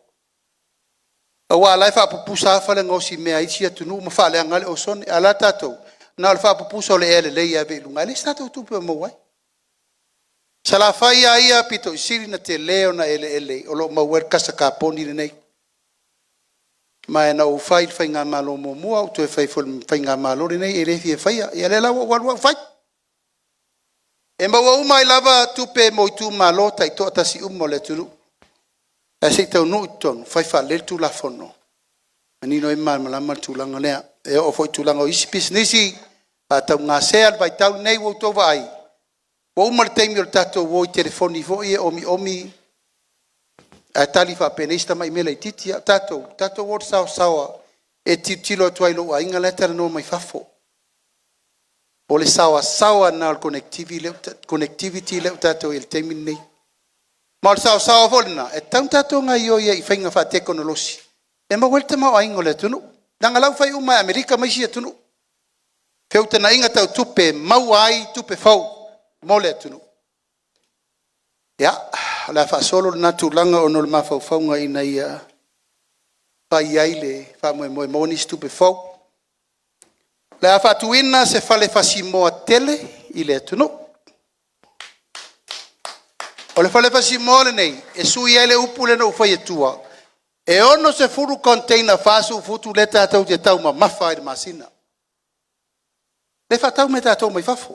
aua o la e faapupusa lava fale gaosimea a isi atunuu ma faaleaga ai le osone, a o la tatou, na o le faapupusa o le ea lelei e ave i luga, ae leai se tatou tupe o maua ai. O Salafai lava ia e pito i sili ona tele ona eleele o lo o maua ai le kasa kaponi lenei. Ma na ou fai i le faigamalo muamua ou toe fai foi i le faigamalo lenei, e le fia faia. Ia lea la ua ou alu au fai. E maua uma ai lava tupe mo itumalo taitoatasi uma o le atunuu, ae se i taunuu i totonu fai faalelei le Tulafono, manino ai ma malamalama le tulaga lea. E oo foi i tulaga o isi pisinisi faataugasea le vaitau lenei ua outou vaai, ua uma le taimi o le tatou o i telefoni foi ia e omiomi ae tali faapenei si tamai mea laitiiti. A o tatou, tatou o i le saoasaoa e te tilotilo atu lava i lou aiga la e talanoa mai fafo. O le saoasaoa lena o le connectivity lea ua tatou i ai i le taimi lenei. Ma o le saoasaoa foi lena e tatau ona tatou gaoioi ai i faiga faatekonolosi e maua ai le tamaoaiga o le atunuu, leaga o la e ua fai uma lava e Amerika ma isi atunuu, feutagaiga tau tupe e maua ai tupe fou mo le atunuu. Ia, o le a faasolo lena tulaga ona o le mafaufauga ina ia fai ai le faamoemoe e maua nisi tupe fou. O le a faatuina se fale fasimoa tele i le atunuu. O le fale fasimoa lenei e sui ai le upu lea na ou fai atua, e 60 container 40 futu lea tatou te taumamafa ai i le masina, lea e faatau mai e tatou mai fafo.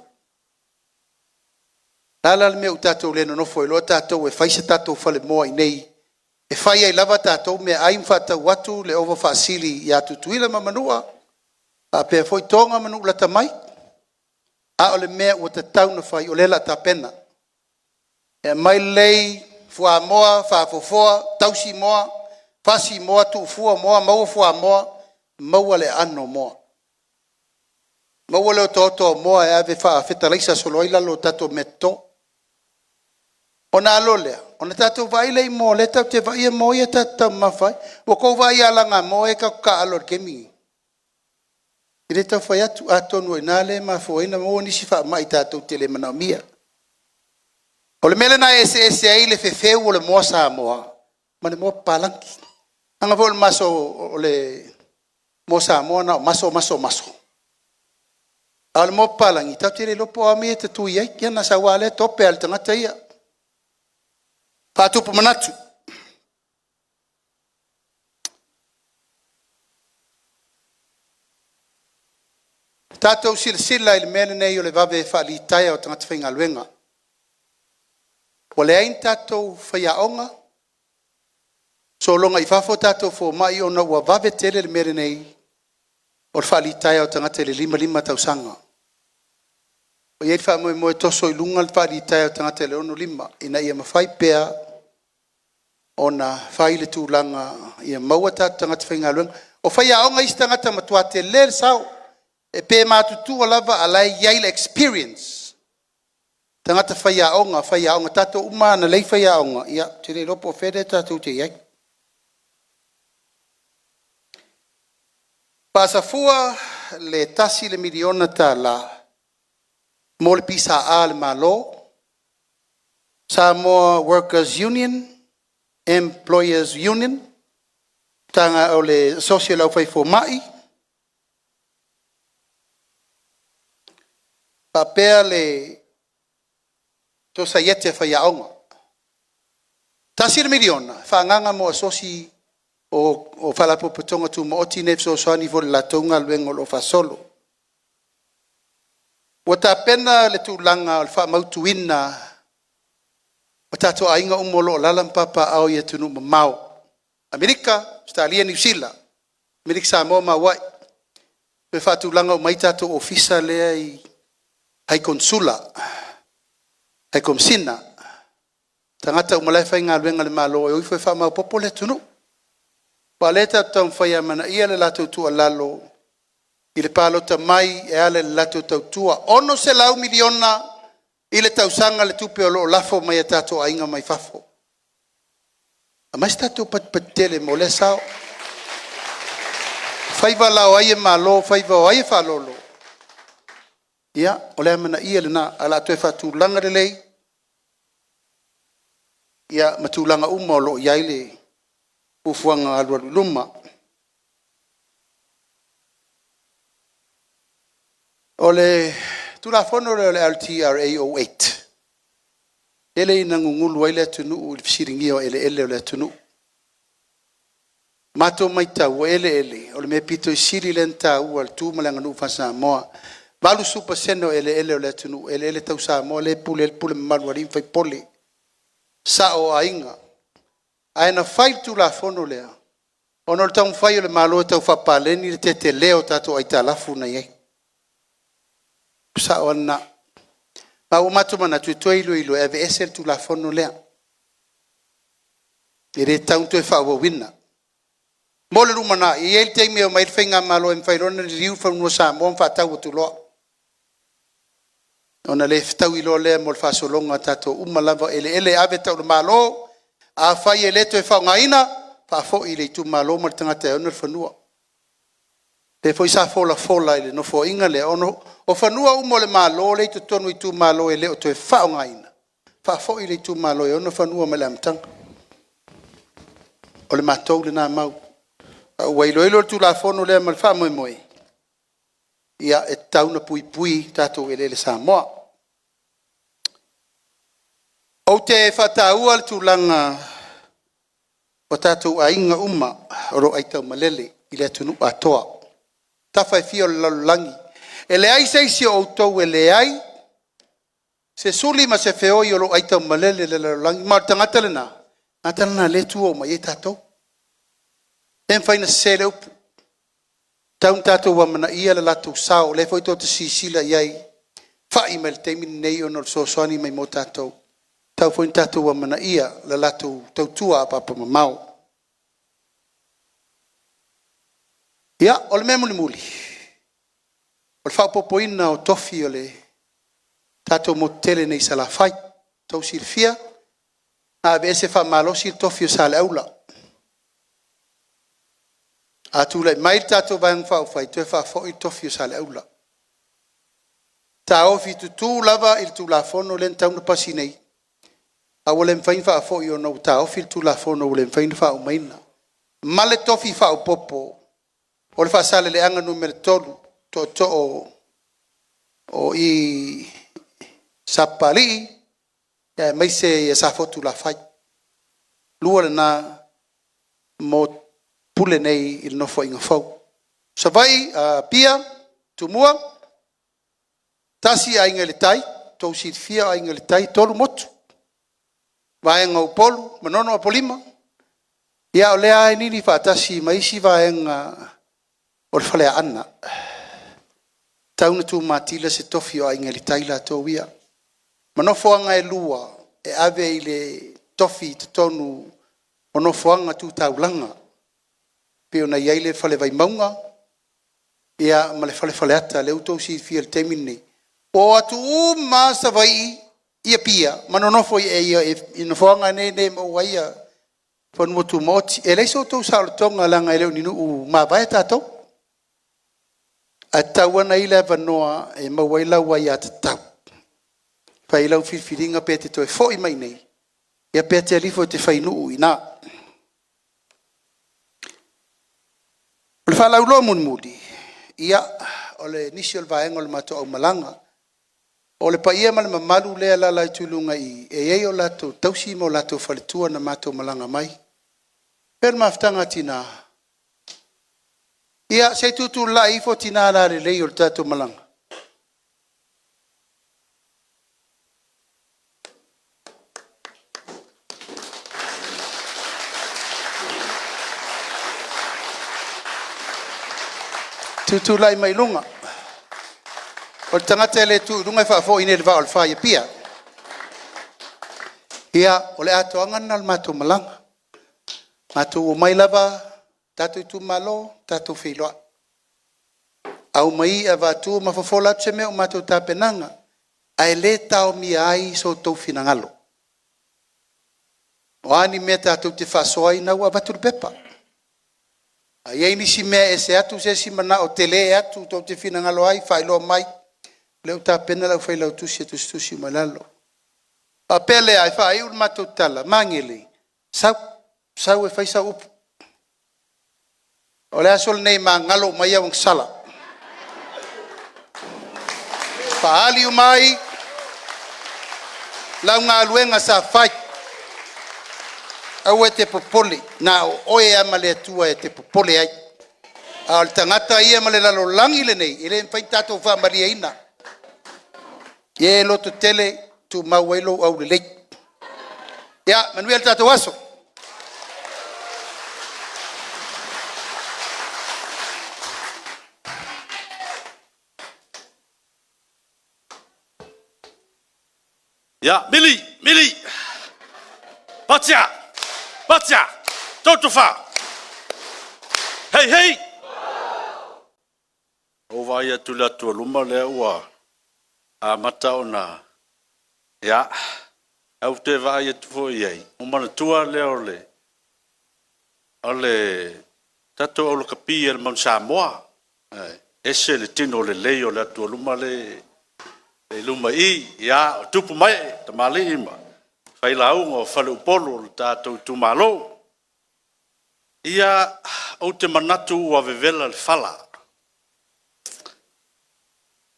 O le a la le mea ua tatou le nonofo ai loa tatou e fai se tatou falemoa i inei e fai ai lava tatou meaai ma faatau atu le ova faasili ia Tutuila ma Manua, faapea foi Toga ma nuu lata mai. A o le mea ua tatau ona fai, o lea o le a tapena. E aumai lelei fuamoa faafofoa, tausi moa, fasi moa, tuufua moa, maua fuamoa, maua le aano o moa. Maua le otaota o moa e ave faafetalaisa solo ai lalo o tatou meatoto. Ona alo lea, ona tatou vaai lea i moa o lea tatou te vaaia moa ia tatou te taumamafa ai. Ua tou vaai i alagamoa ia tatou te taaalo ai i le taimi lenei? E le tau fai atu, atonu o i ina lea e mafua ai ona maua nisi faamai tatou te le manaomia. O le mea lena e eseese ai le fefeu o le moa Samoa ma le moa papalagi. Leaga foi o le maso o le moa Samoa na o maso, maso, maso. A o le moa papalagi, tatou te le iloa po o a mea e tatui ai. Ia ona sau lava lea tope lava e le tagata ia. Faatupu manatu. Tatou silasila i le mea lenei o le vave faalitaia o tagata faigaluega. Ua leai ni tatou faiaoga, sologa i fafo tatou fomai ona ua vave tele le mea lenei o le faalitaia o tagata i le 55 tausaga. E i ai le faamoemoe e toso i luga le faalitaia o tagata i le 65 ina ia mafai pea ona fai le tulaga ia maua tatou tagata faigaluega. O faiaoga isi tagata e matua tele le sao, pe matutua lava a o la e i ai le experience. Tagata faiaoga, faiaoga, o tatou uma lava na lei faiaoga, ia ou te le iloa po o fea lea tatou te i ai. Faasafua le $1 miliona mo le PSA a le Malo, Samoa Workers Union, Employers Union, o le Asosi a le Aufai Fomai, faapea le Sosaiete a Faiaoga. $1 miliona e faaagaaga mo asosi o Faalapotopotoga Tumaoti nei e fesoasoani foi i le latou galuega o lo o faasolo. Ua tapena le tulaga o le faamautuina o tatou aiga uma o lo o alaala ma papaaao i atunuu mamao, Amerika, Ausetalia, Niu Sila, Amerika Samoa ma Hawaii. Toe faatulaga uma ai tatou ofisa lea i High Konesula, High Komesina, tagata uma la e faigaluega i le Malo e o ifo e faamaopoopo le atunuu. Aua o lea tatou te taumafai e amanaia le latou tuualalo i le palota mai e ala i le latou tautua. E $600 miliona i le tausaga le tupe o lo o lafo mai e tatou aiga mai fafo. Aumai se tatou patipati tele mo lea sao. O faiva la o ai e malo o faiva o ai e faalolo, ia o le amanaia lena, ae o le a toe faatulaga lelei ma tulaga uma o lo o i ai le fuafuaga alualu i luma. O le Tulafono lea o le LTRA 08, tele ina gugulu ai le atunuu i le fesiligia o eleele o le atunuu. Na matou matau o eleele o le mea aupito sili lea ona taua i le tu ma le aganuu faa-Samoa. E 80% o eleele o le atunuu o eleele tau Samoa lea e pule ai le pule mamalu a alii ma faipule, sao o aiga. Ae na fai le Tulafono lea ona o le taumafai o le Malo e tau faapaleni le tetele o tatou aitalafu na e i ai. O le sao lava lena. Ma ua matou manatu e toe iloilo e aveese le Tulafono lea, e le tatau ona toe faaauauina. Mo le lumanai, e i ai le taimi e omai ai le faigamalo e mafai loa ona liliu fanua Samoa ma faatau atu loa, ona le fetaui loa lea mo le faasologa o tatou uma lava, o eleele e ave e tau i le Malo, afai e le toe faaaogaina, faafoi i le itumalo ma le tagata e ona le fanua. O lea foi sa folafola i le Nofoaiga lea, o fanua uma o le Malo lea e i totonu o itumalo e le o toe faaaogaina, faafoi i le itumalo e ona fanua mai le amataga. O le matou lena mau. A ua iloilo le Tulafono lea ma le faamoemoe, ia e tatau ona puipui tatou eleele Samoa. Ou te faataua le tulaga o tatou aiga uma o lo o aitaumalele i le atunuu atoa, tafa e fia o le lalolagi. E leai se isi o outou e leai se suli ma se feoi o lo o aitaumalele i le lalolagi, ma o le tagata lena, o le tagata lena o lea e tua uma i ai tatou. E le mafai ona sese lea upu, e tatau ona tatou amanaia le latou sao, o lea foi tou te silasila i ai i fai mai le taimi lenei ona o le fesoasoani mai mo tatou, e tatau foi ona tatou amanaia le latou tautua apaapamamao. Ia, o le mea mulimuli, O le faaopoopoina o tofi o le tatou motu tele nei i Salafai. Ua outou silafia na aveese faamalosi le tofi o Saleaula. A tulai mai le tatou Vaega Faaupufai, toe faafoi le tofi o Saleaula. Taofi tutu lava i le Tulafono lea na tatau ona pasi nei, ae ua le mafai ona faafoi ona ua taofi le Tulafono ua le mafai ona faaumaina, ma le tofi faaopoopo o le Faasaleleaga Nu.3, tootoo o i Sapapalii aemaise Safotulafai. O le lua lena mo Pule nei i le Nofoaiga fou. Apia, Tumua, tasi Aiga i le Tai, ua outou silafia Aiga i le Tai e tolu motu, Vaega o Upolu, Manono, Apolima, ia o lea lava e nini faatasi ma isi vaega o le Faleaana. E tatau ona tumatila se tofi o Aiga i le Tai latou ia, ma nofoaga e lua e ave i le tofi i totonu o nofoaga tu taulaga e pei ona i ai le Fale Vaimauga ma le Fale Faleata lea ua outou silafia i le taimi lenei, ua o atu uma lava Savaii i Apia ma nonofo i nofoaga nei e maua ai fanua tumaoti. E leai so outou saolotoga leaga e le o ni nuu mavae tatou, ae tatau lava ona i ai le avanoa e maua ai lau aiatatau e fai ai lau filifiliga pe te toe foi mai i inei pe e te alu ifo e te fai nuu i ina. O le faalauiloa mulimuli, ia, o nisi o vaega o le matou aumalaga. O le paia ma le mamalu lea e alaala atu i luga i i, e i ai o latou tausi ma o latou faletua na matou malaga mai. Pei o le mafutaga a tina, ia se i tutulai ifo tina lalelei o le tatou malaga. Tutulai mai luga, o le tagata e le tu i luga e faafoi nei i le vaa o le 4 i Apia. Ia, o le atoaga lena o le matou malaga. Matou omai lava tatou itumalo, tatou feiloai, aumai i'a avatu ma fofola atu se mea o matou tapenaga, ae le taomia ai so outou finagalo. O a ni mea tatou te faasoa ai, o lena ua avatu le pepa. A i ai nisi mea e ese atu se isi manao tele atu tou te finagalo ai, faailoa mai, o lea ua tapena le aufaiautusi e tusitusi uma i lalo. Ona faapea lea e faaiu le matou tala, Magele, sau, sau e fai sau upu. O le aso lenei e magalo uma ai au agasala, faaali uma ai lau galuega sa fai. Aua e te popole, na o oe lava ma le Atua e te popole ai, a o le tagata ia ma le lalolagi lenei, e le mafai ona tatou faamalieina. Ia e lototele, tumau ai lou aulelei. Ia manuia le tatou aso. Ia, mili, mili, patia, patia, 3, 4, hei hei. Ua ou vaai atu i le atu a luma lea ua amata ona... Ia, ae ou te vaai atu foi i ai, ona manatua lea o le tatou aulakapi o le Manu Samoa. E ese le tino lelei o le atualuma lea e i luma i i. Ia, o tupu ma ee, tamalii ma failauga o faleupolu o le tatou itumalo. Ia, ou te manatu ua vevela le fala,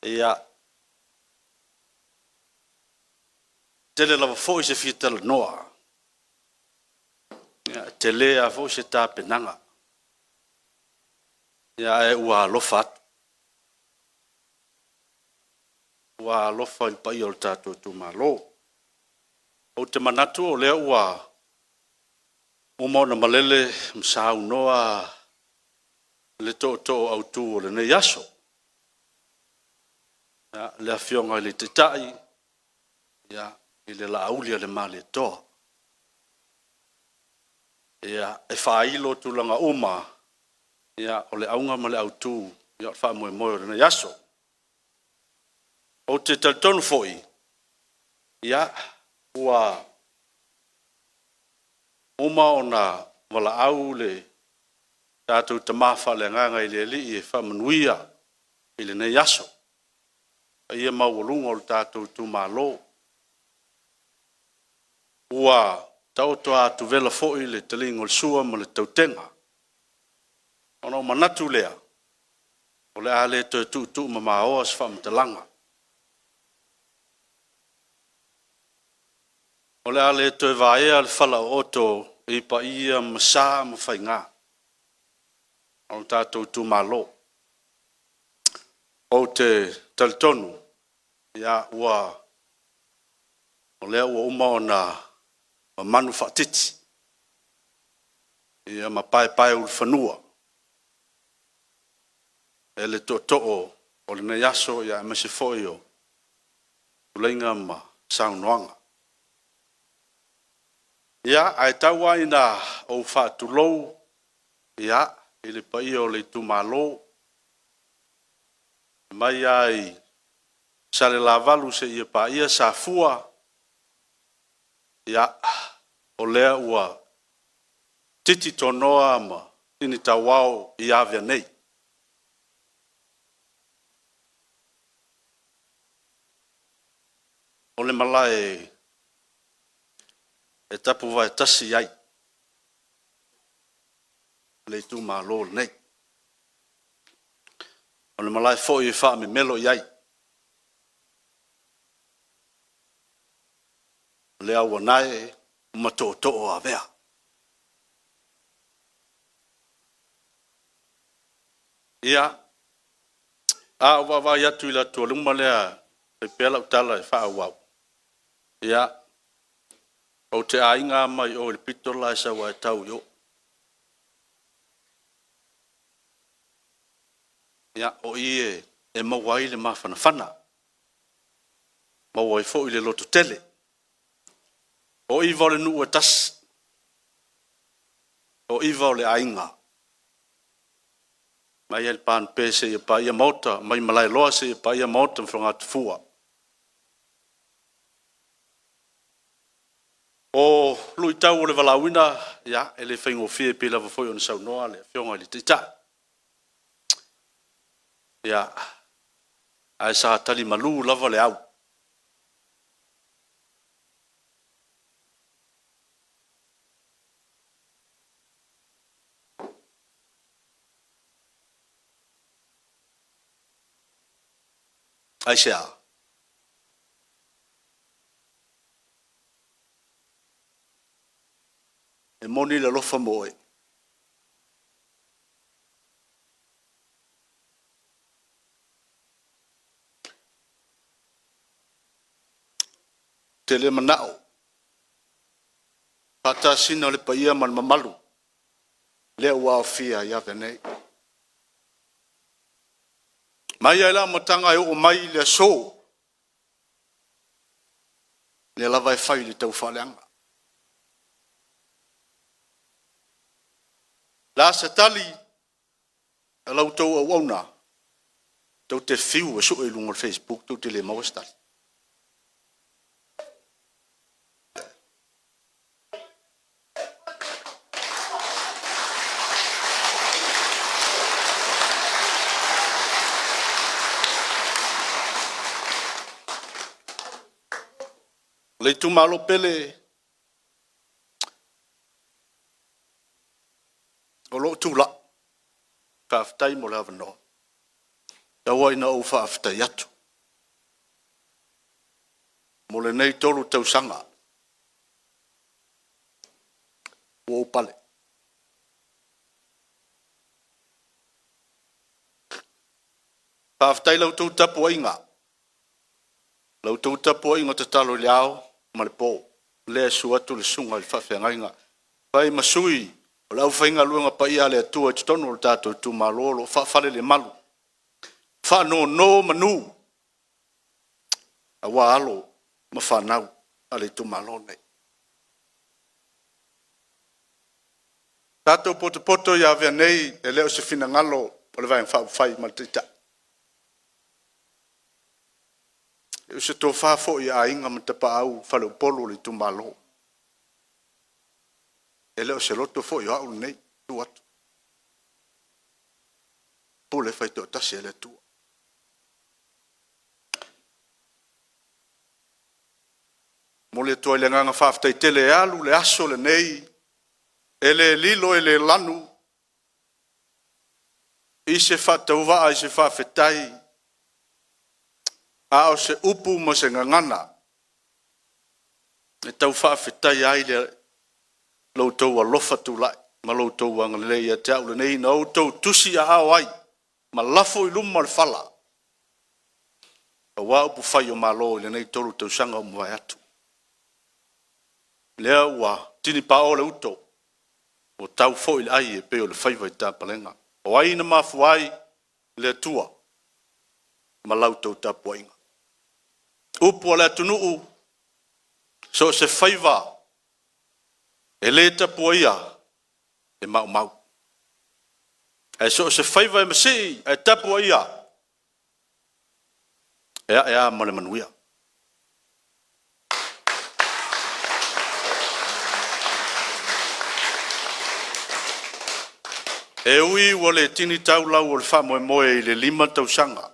ia, tele lava foi se fia talanoa, e tele lava foi se tapenaga, ae ua alofa atu, ua alofa i le paia o le tatou itumalo. Ou te manatu o lea ua uma ona malele ma saunoa le tootoo autu o lenei aso, le Afioga i le Taitai i le Laauli a le Malietoa, e faailo tulaga uma o le auga ma le autu o le faamoemoe o lenei aso. Ou te talitonu foi, ia, ua uma ona valaau le tatou Tama faaleagaga i le Alii e faamanuia i lenei aso, paia maualuga o le tatou itumalo. Ua taoto a atovela foi le taliga o le sua ma le tautega, ona ou manatu lea, o le a le toe tuutuumamaoa se faamatalaga. O le a le toe vaea le falaooto i paia ma sa ma faiga o le tatou itumalo. Ou te talitonu, ia, ua o lea ua uma ona mamanu faatiti ma paepaeulufanua e le tootoo o lenei aso, aemaise foi o tuleiga ma saunoaga. Ia, ae tau lava ina ou faatulou ia, i le paia o le itumalo, mai lava i Salelavalu seia paia Safua, ia, o lea ua titi tonoa ma tini tauao i Avea nei. O le malae e tapuvaetasi ai le itumalo lenei. O le malae foi e faamemelo i ai le auanae ma tootoo o Avea. Ia, a ou vaavaai atu i le atualuma lea e fai pea lau tala e faaauau, ia, ou te aiga lava mai o i le pito le la e sau lava e tau i o. Ia, o i e maua ai le mafanafana, maua ai foi le lototele. O 'iva o le nuu e tasi, o 'iva o le aiga, mai lava i le Panupe seia paia Maota, mai Malaeloa seia paia Maota ma Fogatafua. O luitau o le valaauina, ia, e le faigofie pei lava foi ona saunoa le Afioga i le Taitai. Ia, ae sa tali malu lava le au. Aisea? E moni le alofa mo oe. Ou te le manao faatasina le paia ma le mamalu lea ua aofia i Avea nei. Mai lava i le amataga e oo mai i le aso, lea lava e fai i le taufaaleaga. O le a se tali a la outou auauna? Tou te fiu e sue i luga o le facebook tou te le maua se tali. Le itumalo pele o lou tulai, faafetai mo le avanoa. Tau ina ou faafetai atu mo lenei 3 tausaga ua ou pale. Faafetai i la outou tapuaiga, la outou tapuaiga tatalo i le ao ma le po, lea e susu atu le susuga i le faafeagaiga, fai ma sui o le aufaigaluega paia a le Atua i totonu o le tatou itumalo o lo o faafalelemalu, faanonomanu aua alo ma fanau a le itumalo lenei. Tatou potopoto i Avea nei, e le o se finagalo o le Vaega Faaupufai ma le Taitai. O se tofa foi a aiga ma tapaau faleupolu o le itumalo. E le o se loto foi o au lenei, tu atu. Pule faitoatasi e le Atua. Momoli atu ai le agaga faafetai tele e alu le aso lenei, e le lilo e le lanu i se faatauvaa i se faafetai, a o se upu ma se gagana e tau faafetaia ai le lo outou alofa tulai ma lo outou agalelei ia te au lenei na outou tusiaao ai ma lafo i luma le fala aua upufai o Malo i lenei 3 tausaga ua mavae atu. Lea ua tini pao le uto, ua tau foi le ai e pei o le faiva i tapalega. O ai na mafua ai? Le Atua ma la outou tapuaiga. Upu a le atunuu, so o se faiva e le tapuaia e maumau, ae so o se faiva e masii ae tapuaia, e ae lava ma le manuia. E ui ua le tini tau lau o le faamoemoe i le 5 tausaga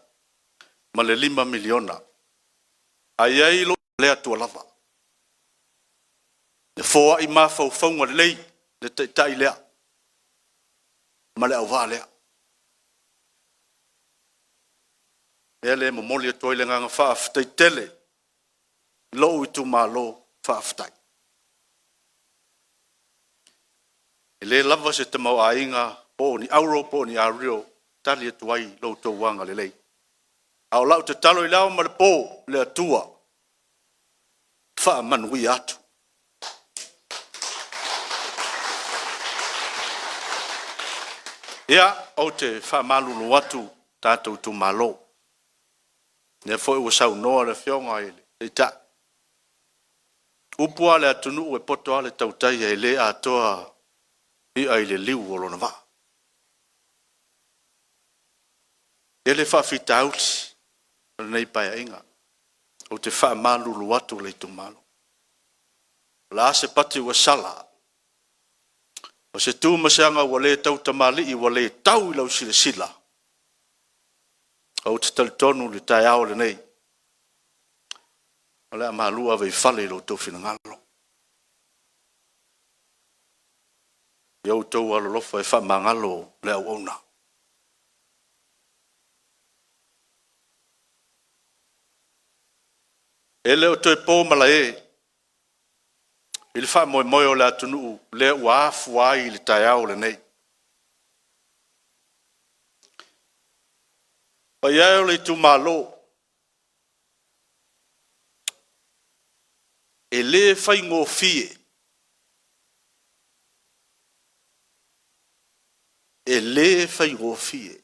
ma le $5 miliona, ae i ai lou le Atua lava, e foai mafaufauga lelei le Taitai lea ma le auvaa lea. O lea e momoli atu ai le agaga faafetai tele i lou itumalo, faafetai. E le lava se tamaoaiga po o ni auro po o ni ario e tali atu ai i lo outou agalelei. A o lau tatalo i le ao ma le po, le Atua faamanuia atu. Ia, ou te faamalulu atu tatou itumalo, lea foi ua saunoa le Afioga i le Taitai, upu lava a le atunuu e poto lava le tautai ae le atoa i'a i le liu o lona vaa. E tele faafitauli o lenei Paeaiga, ou te faamalulu atu i le itumalo. O le a se pati ua sala, o se tu ma se aga ua le tautamalii ua le tau i lau silasila, ou te talitonu i le taeao lenei, o le a malu ave i fale i lo outou finagalo. Ia outou alolofa e faamagalo le auauna. E le o toe po malae i le faamoemoe o le atunuu lea ua afua ai le taeao lenei. Le paia e o le itumalo, e le faigofie, e le faigofie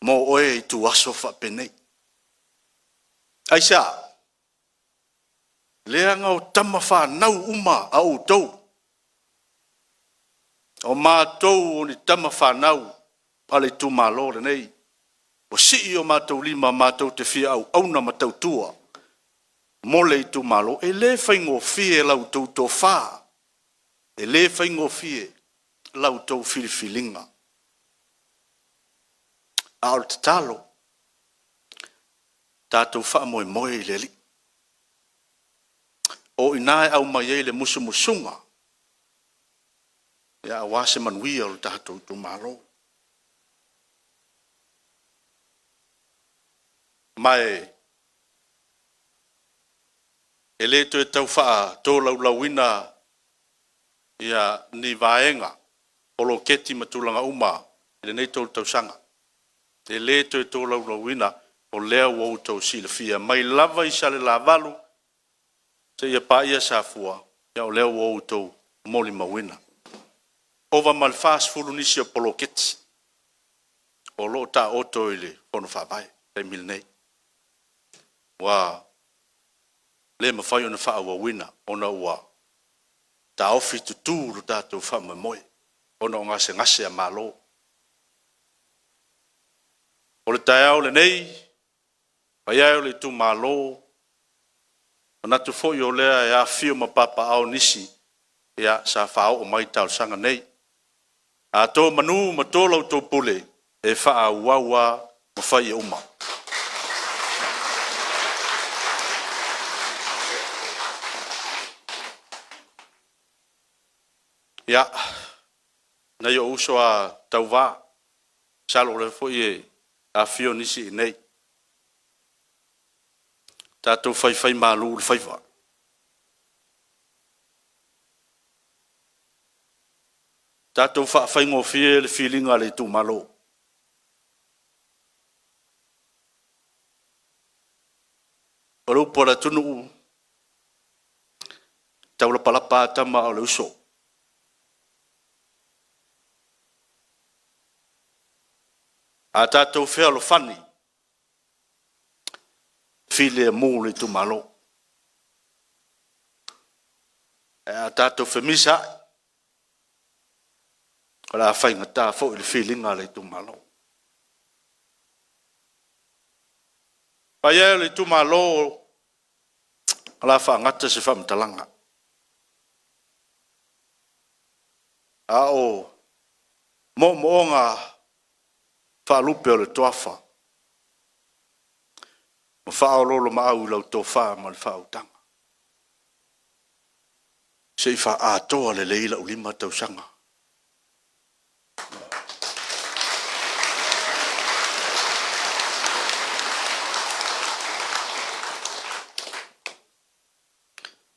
mo oe ituaso faapenei. Aisea? Leaga o tama fanau uma a outou, o matou o ni tama fanau a le itumalo lenei, ua sii o matou lima matou te fia auauna ma tautua mo le itumalo. E le faigofie la outou tofa, e le faigofie la outou filifiliga. A o le tatalo, tatou faamoemoe i le Alii. O i ina e aumai ai le musumusuga aua se manuia o le tatou itumalo. Ma e le toe tau faatolaulauina ni vaega, poloketi ma tulaga uma i lenei 3 tausaga. E le toe tolaulauina, o lea ua outou silafia mai lava i Salelavalu seia paia Safua, ia o lea ua outou molimauina. Ova ma le 40 nisi o poloketi o lo o taoto i le Fono Faavae i le taimi lenei, ua le mafai ona faaauauina ona ua taofi tutu lo tatou faamoemoe ona o gasegase a Malo. O le taeao lenei, Paia e o le itumalo, manatu foi o lea e afifio ma papaaao nisi sa faaoo mai talosaga nei. A to manu ma to la outou pule, e faaauau lava ma faia uma. Ia, nai ou uso a tauva, masalo o lea foi e afifio nisi i inei, tatou faifaimalu le faiva. Tatou faafaigofie le filiga a le itumalo. O le upu a le atunuu, e taulapalapa lava tama a o le uso. A tatou fealofani, filemu le itumalo. Ae a tatou femisaai, o le a faigata foi le filiga a le itumalo. Le paia e o le itumalo, o le a faagata se faamatalaga, a o moomooga faalupe o le toafa ma faaoloolomaau i lau tofa ma le faautaga, se i faaatoa lelei lau 5 tausaga.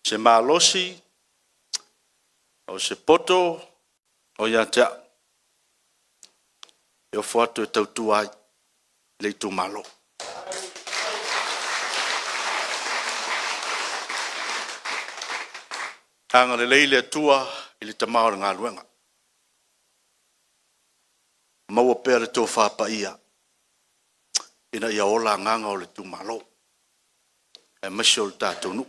Se malosi, o se poto o ia te au e ofo atu e tautua ai le itumalo. Agalelei le Atua i le tama o le galuega, maua pea le tofa paia ina ia ola agaga o le itumalo aemaise o le tatou nuu.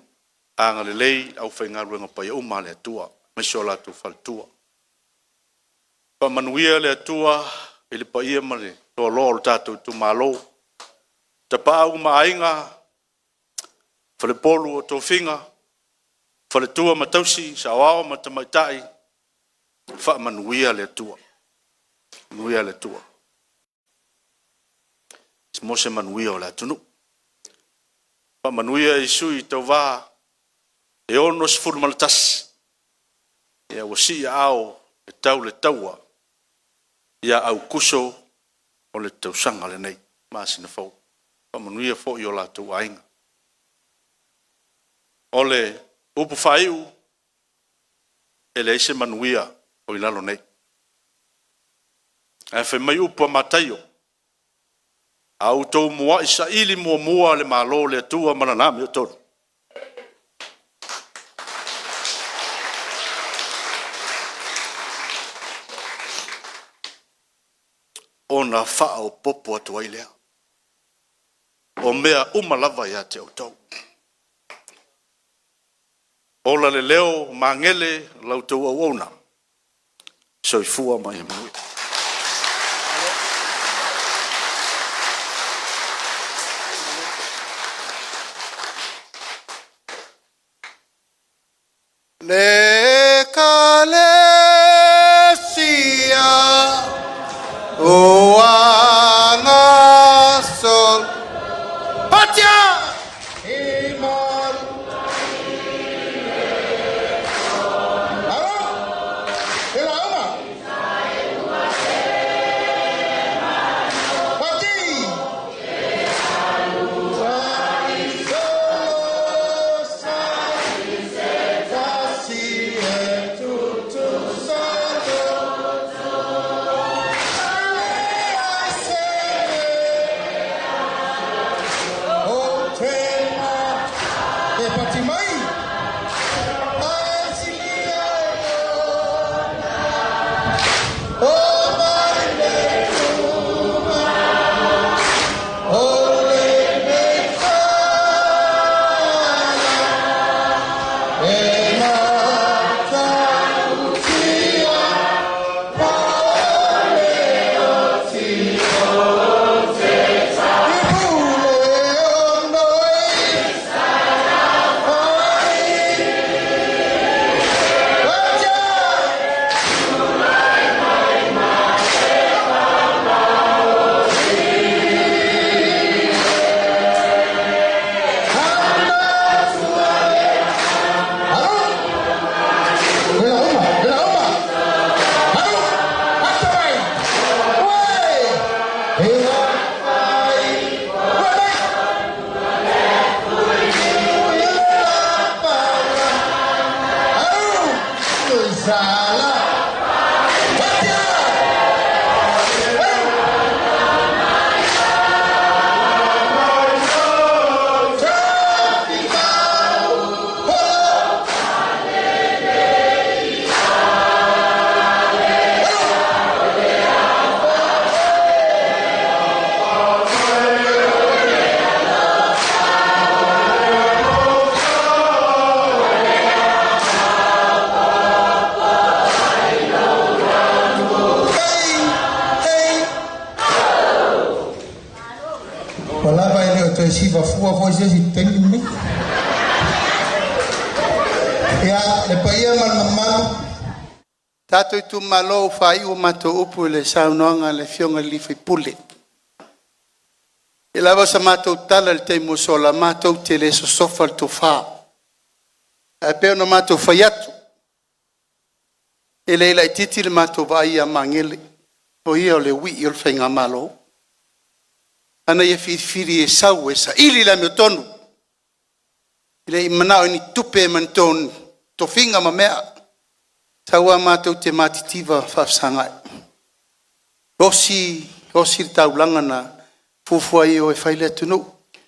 Agalelei i le aufaigaluega paia uma a le Atua aemaise o latou faletua. Faamanuia le Atua i le paia ma le toaloa o le tatou itumalo, Tapaau ma Aiga, faleupolu o tofiga, faletua ma tausi, saoao ma tamaitai, faamanuia le Atua, faamanuia le Atua mo se manuia o le atunuu. Faamanuia i sui tauva e 61 ua sii aao e tau le taua ia Aokuso o le tausaga lenei, masina fou. Faamanuia foi i o latou aiga. O le upu faaiu, e leai se manuia o i lalo nei. Ae fai mai upu a Mataio, “A outou muai saili muamua le Malo o le Atua ma Lana amiotonu, ona faaopoopo atu ai lea o mea uma lava ia te outou.” Ola le leo o Magele o la outou auauna, soifua ma ia manuia. Le Ekalesia o Agasolo Pati mai. Ua lava e le o toe siva fua foi se isi i le taimi lenei. Ia, le paia ma le mamalu, tatou itumalo ua faaiu a matou upu i le saunoaga a le Afioga i le sui usufono. E pei lava o se matou tala i le taimi ua sola, matou te le sosofa le tofa. Ae pei ona matou fai atu, e le laitiiti le matou vaai ia Magele, o ia o le uii o le faigamalo. A na ia filifili e sau e saili le amiotonu, e le i manao i ni tupe ma ni tofiga ma mea, sau lava matou te matitiva faafesagai, osi osi le taulaga na fuafua e o e fai le atunuu. E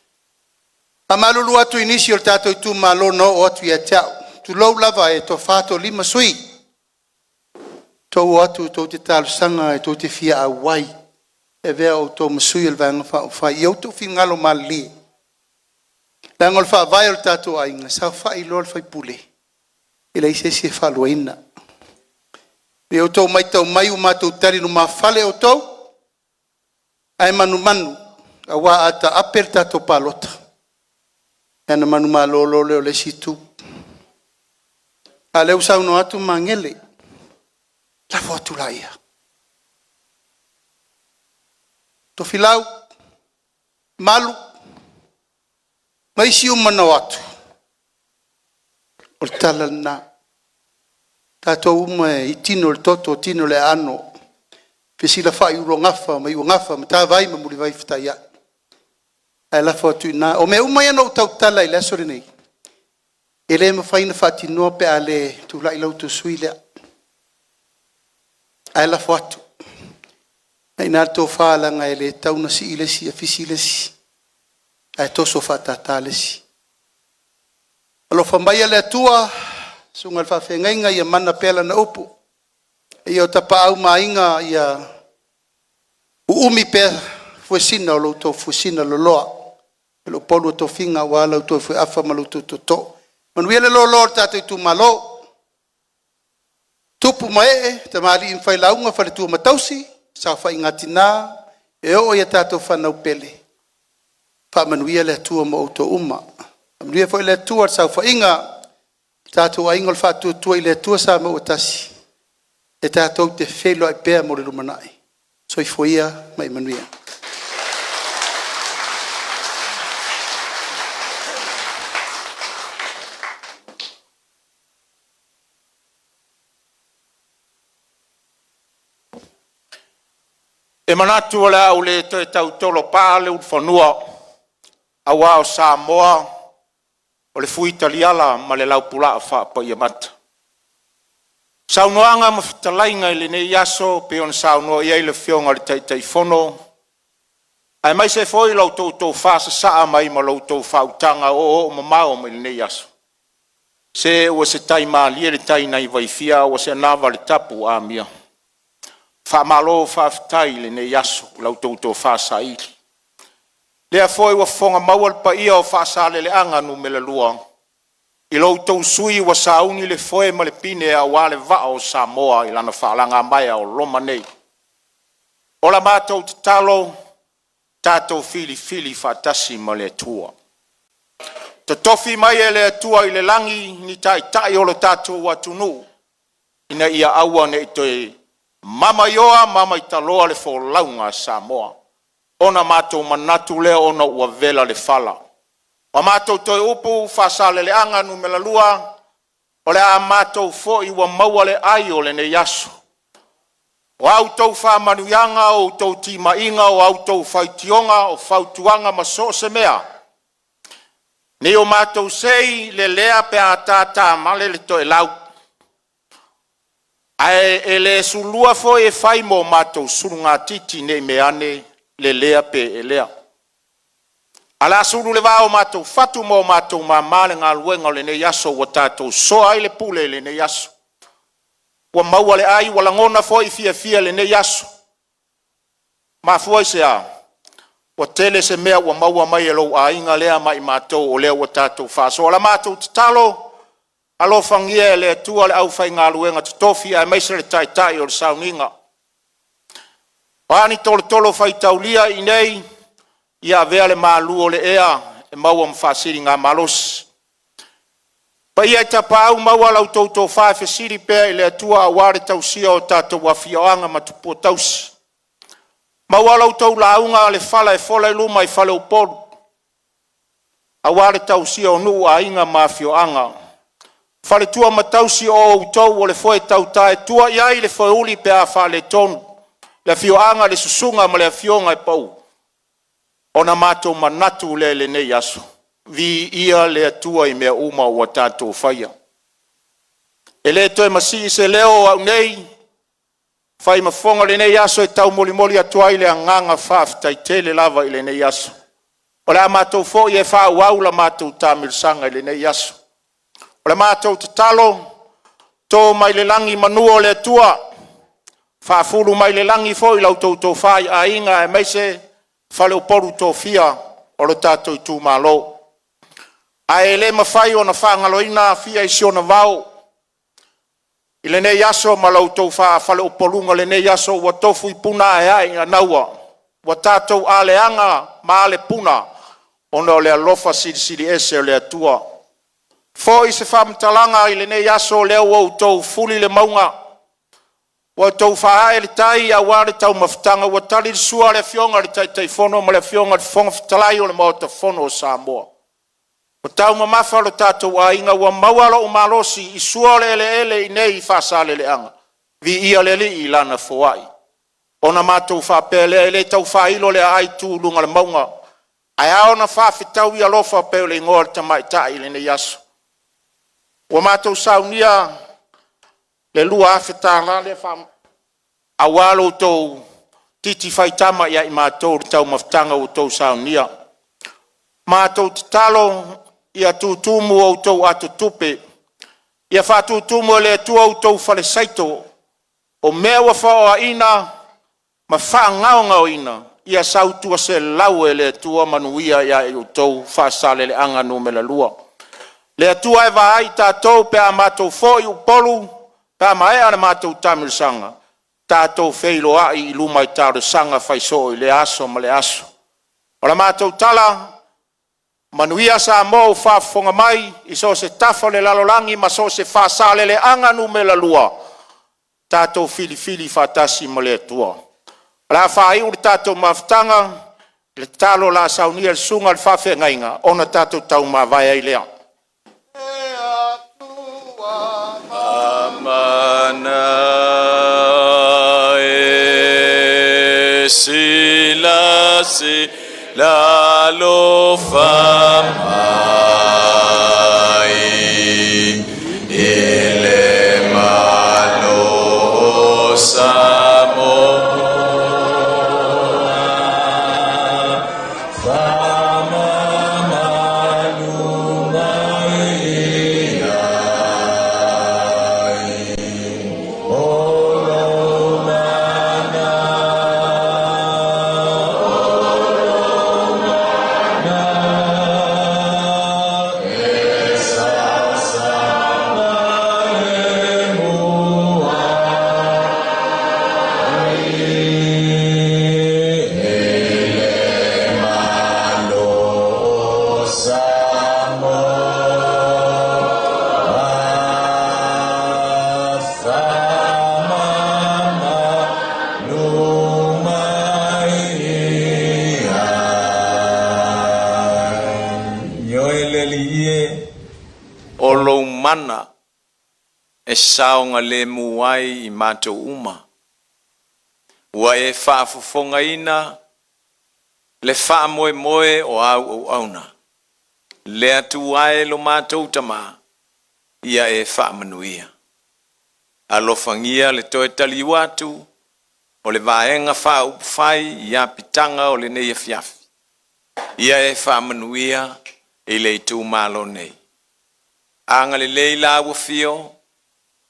faamalulu atu i nisi o le tatou itumalo na oo atu ia te au, tulou lava, e toafa toalima sui usufono, tou o atu tou te talosaga tou te fia auai e avea outou ma sui o le Vaega Faaupufai. Ia outou finagalo malilie, leaga o le faavae o le tatou aiga, e saofai loa le faipule, e leai se isi e faaluaina. Ia outou matau mai ua matou tali lumafale outou, ae manumanu aua a taape le tatou palota, ona manumalo loa lea o le isi itu. A o lea ua saunoa atu Magele, lafo atu laia. Tofilau, Malu ma isi uma na o atu, o le tala lena. O tatou uma e tino i le toto tino i le aano, fesilafai i ulogafa ma iugafa Matavai ma Mulivai fetaiai. Ae lafo atu i ina. O mea uma ia na ou tautala i le aso lenei, e le mafai ona faatinoa pe a le tulai la outou sui usufono lea. Ae lafo atu, o lena e i ina le tofa, leaga e le tatau ona sii le isi afisi le isi, ae toso faatata le isi. Alofa maia le Atua i le susuga i le faafeagaiga, ia mana pea lana upu. Le paia o Tapaau ma Aiga, ia uumi pea fuesina o lo outou fuesina loloa i Upolu o tofiga aua la outou faiafa ma lo outou tootoo. Manuia le loaloa o le tatou itumalo, tupu ma ee, tamalii ma failauga, faletua ma tausi, saofaiga a tina e oo i a tatou fanau pele, faamanuia le Atua ma outou uma. Faamanuia foi le Atua i le saofaiga a lo tatou aiga o le Faatuatua i le Atua Samoa ua Tasi, e tatou te feiloai pea mo le lumanai. Soifua ia ma ia manuia. E manatu o le a ou le toe tau tolopa le ulufanua aua o Samoa o le fui taliala ma le laupulaa faapaiamata. Saunoaga ma fetalaiga i lenei aso e pei ona saunoa i ai le Afioga i le Taitaifono aemaise foi la outou tofa sasaa mai ma la outou faautaga oooo mamao mai lenei aso. Se ua se tai malie le tai nai Vaifia a ua se anava i le tapu ua amia. Faamalo faafetai i lenei aso i la outou tofa saili. O lea foi ua fofoga maua le paia o Faasaleleaga 2 i lo outou sui usufono ua sauni le foe ma le pine aua le vaa o Samoa i lana faalagamaea o loma nei. O la matou tatalo, tatou filifili faatasi ma le Atua, totofi mai e le Atua i le lagi ni taitai o lo tatou atunuu ina ia aua ne i toe mamaioa mamaitaloa le folauga a Samoa. Ona matou manatu lea ona ua vela le fala. O matou toe upu Faasaleleaga 2, o le a matou foi ua maua le ai o lenei aso. O a outou faamanuiaga, o outou timaiga, o a outou faitioga, o fautuaga ma so o se mea, ne i o matou sei lelea pe a tatamale le toelau. Ae e le sulua foi e fai mo matou sulugatiti nei mea ane le lea pe elea. Ae o le a sulu le va o matou fatu ma o matou mama le galuega o lenei aso ua tatou soa ai le pule i lenei aso. Ua maua le ai ua lagona foi le fiafia i lenei aso. Mafua i se a? Ua tele se mea ua maua mai e lou aiga lea ma i matou o lea ua tatou faasoa. O la matou tatalo, alofagia e le Atua le aufaigaluega totofi aemaise le taitai o le sauniga. O a ni tolotolo faitaulia i inei, ia avea le malu o le ea e maua ma faasiligamalosi. Paia i tapaau, maua la outou tofa e fesili pea i le Atua aua le tausia o tatou afioaga ma tupua tausii. Maua la outou lauga a le fala e fola i luma i fale o Upolu aua le tausia o nuu, aiga ma afioaga. Faletua ma tausi, o outou o le foe tauta e tua i ai le foeuli pe a faaletonu le afioaga, le susuga ma le afioga e pau. Ona matou manatu lea i lenei aso, viia le Atua i mea uma ua tatou faia. E le toe masii se leo o au nei e fai ma fofoga o lenei aso e taumolimoli atu ai le agaga faafetai tele lava i lenei aso. O le a matou foi e faaauau la matou taamilosaga i lenei aso. O le matou tatalo, to mai le lagi manu o le Atua, faafulu mai le lagi foi la outou tofa i aiga aemaise faleupolu tofia o le tatou itumalo. Ae le mafai ona faagaloina Afia i si ona vao i lenei aso ma la outou faleupoluga o lenei aso ua tofu i puna aeae ua tatou aleaga ma alepuna ona o le alofa silisili ese o le Atua. Foi se faamatalaga i lenei aso, o lea ua outou fuli le mauga, ua outou faaae le tai aua le taumafataga, ua tali le sua a le Afioga i le Taitaifono ma le Afioga i le Fofoga Fetalai o le Maota Fono o Samoa. Ua taumamafa lo tatou aiga, ua maua lou malosi i sua o le eleele i inei i Faasaleleaga, viia le Alii i Lana foai. Ona matou faapea lea, e le tau faailo le aai tu i luga o le mauga, ae ao ona faafetaui alofa pei o le igoa o le tamaitai i lenei aso. Ua matou saunia le $2000 lea aua lo outou titi faitama ia i matou i le taumafataga ua outou saunia. Matou tatalo ia tutumu outou atotupe, ia faatutumu e le Atua outou falesaito, o mea ua faoaina ma faagaogaoina, ia sau tuaselau e le Atua manuia ia i outou. Faasaleleaga Nu.2. Le Atua e vaai i tatou pe a matou foi Upolu pe a maea le matou taamilosaga, tatou feiloai i luma i talosaga faisoo i lea aso ma lea aso. O le matou tala, manuia Samoa ua faafofoga mai i so o se tafa o le lalolagi ma so o se Faasaleleaga Nu.2, tatou filifili faatasi ma le Atua. O le a faaiu le tatou mafutaga i le tatalo o le a saunia e le susuga i le faafeagaiga ona tatou taumavae ai lea. Amana e silasila alofa mai i le Malo o Samoa. Faamamalu mai ai o lou mana, o lou mana e sasagalemu ai i le Malo o Samoa. Faamamalu mai ai. Ioe le Alii e, o lou mana e saogalemu ai i matou uma. Ua e faafofogaina le faamoemoe o au auauna. Le Atua e lo matou Tamā, ia e faamanuia. Alofagia le toe taliu atu o le Vaega Faaupufai i apitaga o lenei afiafi. Ia e faamanuia i le itumalo nei. Agalelei lau afio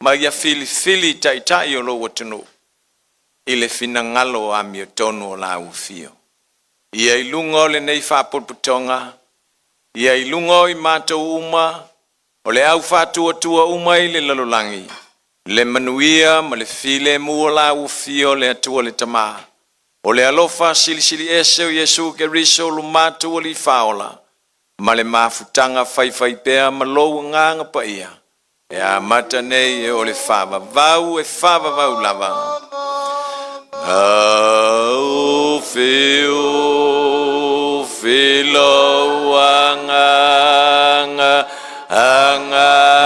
ma ia filifili taitai o lou atunuu i le finagalo amiotonu o lau afio. Ia i luga o lenei faapotopotoga, ia i luga o i matou uma, o le au faatuatua uma i le lalolagi, le manuia ma le filemu o lau afio le Atua le Tama, o le alofa silisili ese o Iesu Keriso lo matou Alii Faaola, ma le mafutaga faifaipea ma lou Agaga Paia, e amata nei e o le faavavau e faavavau lava. Au fiu filou agaga agaga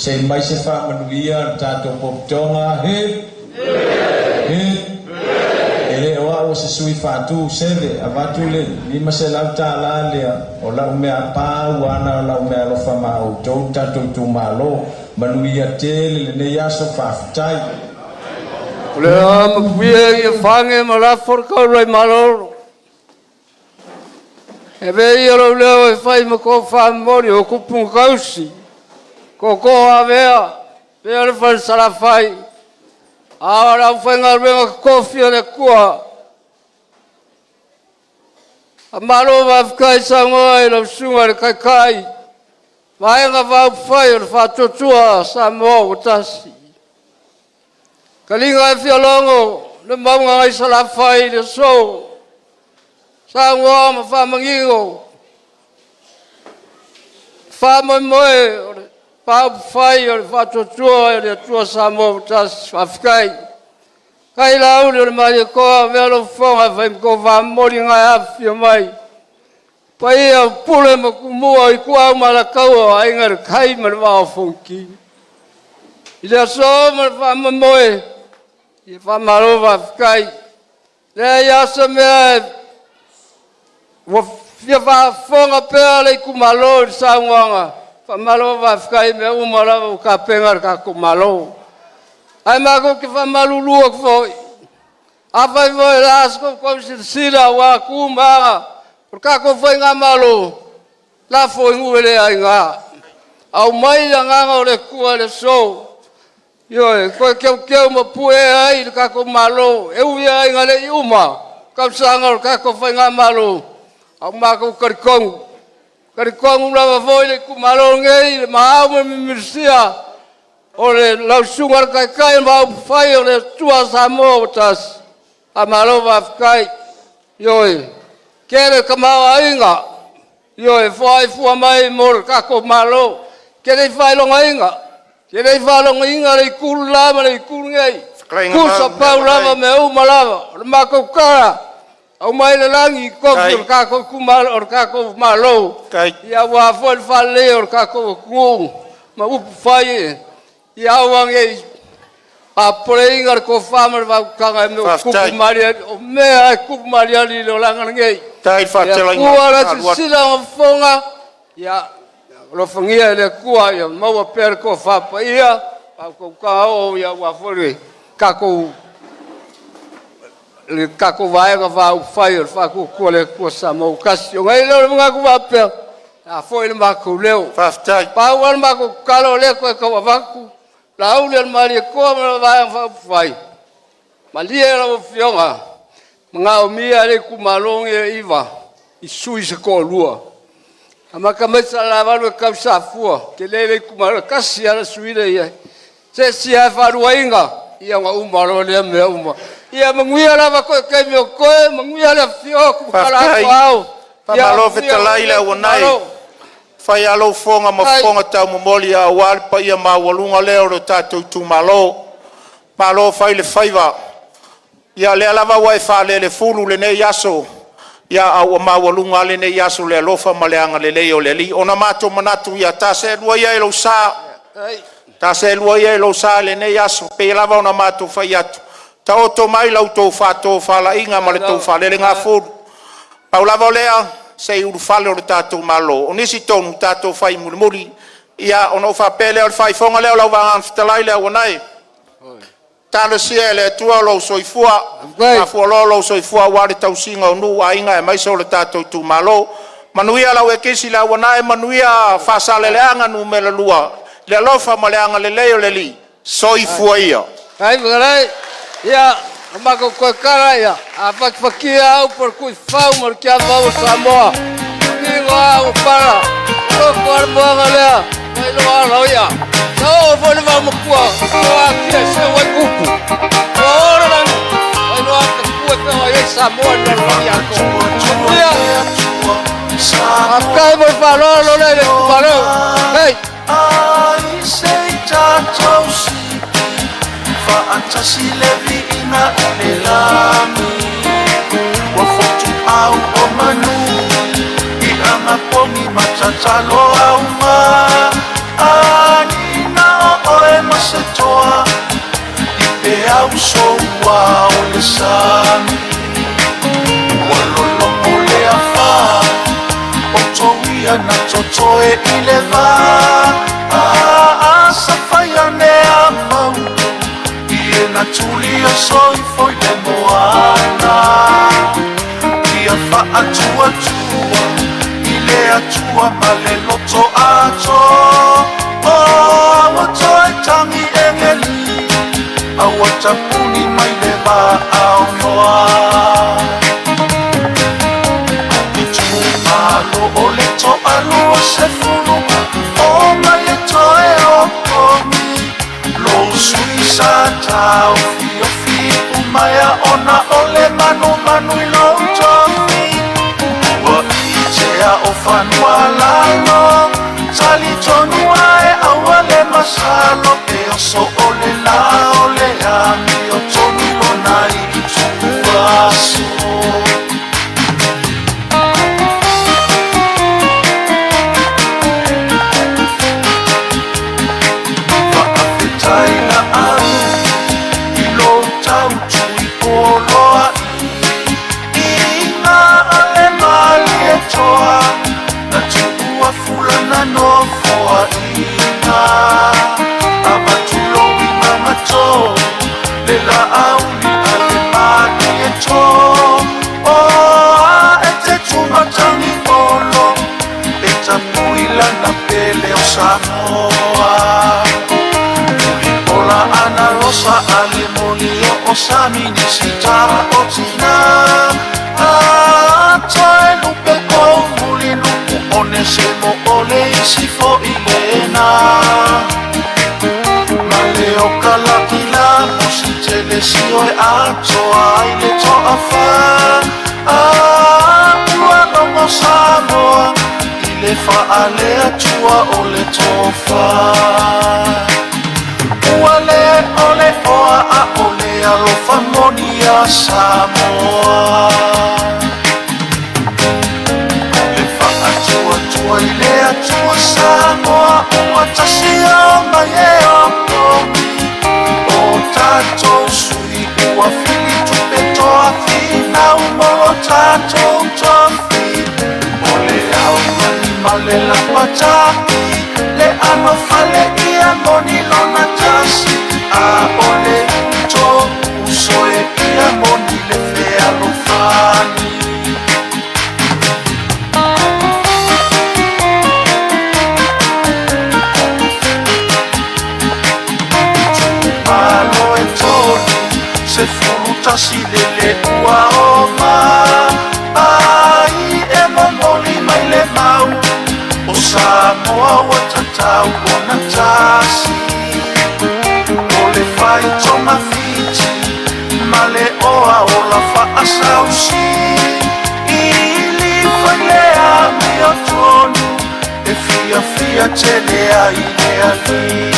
Se mai se faamanuia le tatou potopotoga. Hip hip. E le o au o se sui faatu seve avatu le $500 lea o lau mea pau ana o lau mea alofa ma outou tatou itumalo. Manuia tele lenei aso, faafetai. O le a mapuia ia whange ma lafo le kaulai malolo. E ve ia lou leo e whai ma ko whamori o kupunga kausi. Ko ko avea, pea le whare salawhai. A o lau whainga ruenga kofi o le kua. A malo wawhikai sangoa i lau sunga le kaikai. Vaenga vau whai o le whātuatua sa moa o tasi. Kalinga e fialongo, le maunga ngai salawhai le so. Sa ngoa ma whamangingo. Wha moe o le whai o le whātuatua o le atua sa moa o tasi whawhikai. Kai lauli o le maria koa velo fonga whai mko whamori ngai awhia mai. Paia pule ma kumua i kua malakaua ai ngā kai ma le wao fonki. I le aso ma le whamamoe, i whamaro whawhikai. Lea ia sa mea ua fia whaafonga pea le ikumalo i le saungoanga. Whamalo whawhikai mea uma lava o ka penga le kako malo. Ai mako ke whamalulua kfoi. A whai voi la asko kou silasila wa kumanga. O kako whai ngā malo. La fo ingu ele ai ngā. Au mai la nganga o le kua le so. Ioe, koe keu keu ma pue ai le kako malo. E ui ai ngā le i uma. Kausanga o le kako whai ngā malo. Au mako karikongu. Karikongu lava foi le kumalo ngei le maau me mimisia. O le lausunga le kaikai ma au whai o le tua Samoa o tasi. A malo whawhikai. Ioe, kere ka maua inga. Ioe, whai fua mai mo le kako malo. Kere i whailonga inga. Kere i whailonga inga le ikulu lama le ikulu ngei. Kusa pau lava me uma lava. O le mako kara. Au mai le langi i kofi o le kako kumalo, o le kako malo. Ia wā foi le whalea o le kako kungu. Ma upu whai e. Ia au ange a pore inga le ko whama le waukanga e me o kupu maria, o mea e kupu maria li le olanga ngei. Tai whātela Ia kua la sila o fonga, ia lofangia le kua, ia maua pere ko whapa ia, au kau o ia ua fore kako le kako vaega vau whai o le whakukua le kua sa mau kasi. O ngai leo le mga ku wapea, a foi le mako leo. Faafetai. Pau al mako kalo le koe kau avaku, la uli al maria koa ma vaega whai. Malia la fionga, mga o mia le kumalongi e iwa, i sui se ko lua. Amata mai Salelavalu e tau i Safua, tele le itumalo, e tasi lava le sui usufono lea e i ai. Se isi lava e faaluaina, ia ona uma loa lea mea uma. Ia manuia lava toe taimi o totoe, manuia le afifio atu ma tala Faafetai. atu ao. Ia Faamalo manuia fetalai lou le nei auanai, itumalo. fai lava lou fofoga ma fofoga taumomoli aua le paia maualuga lea o le tatou itumalo. Malo fai le faiva. Ia o lea lava ua e faalelefulu i lenei aso, a ua maualuga lava lenei aso i le alofa ma le agalelei o le Alii. Ona matou manatu, ia ta seelua ia i lou sa, ta seelua ia i lou sa i lenei aso. E pei lava ona matou fai atu, taoto mai la outou faatofalaiga ma le tou faalelegafulu. Pau lava o lea, se i ulufale lo tatou Malo, o nisi tonu tatou fai mulimuli. Ia ona ou faapea lea, o le faaifoga lea o lau Vaega Fetalai Leauanae, talosia e le Atua lou soifua faafualoa lou soifua aua le tausiga o nuu, aiga aemaise o le tatou itumalo. Manuia lau ekisi Leauanae, manuia Faasaleleaga Nu.2, i le alofa ma le agalelei o le Alii. Soifua ia. Faafetai. Ia, o matou toe tala ia, a patifatia lava upu a le Tuifau ma le Tiafau o Samoa, manino lava ua pala, ua loto lava le moana lea ua iloa ala o i'a. Na oo foi i le vaomatua ua atia e seu ai upu, ua oo le lagi ua iloa e feoai ai Samoa i le lalolagi atoa. Manuia, faafetai mo le faaaloalo lea i le itumalo. Hei! Samoa ua tatau ona tasi. O le faitogafiti ma le oa ola faasausi. Ili fai le amiotonu e fiafia tele ai le alii.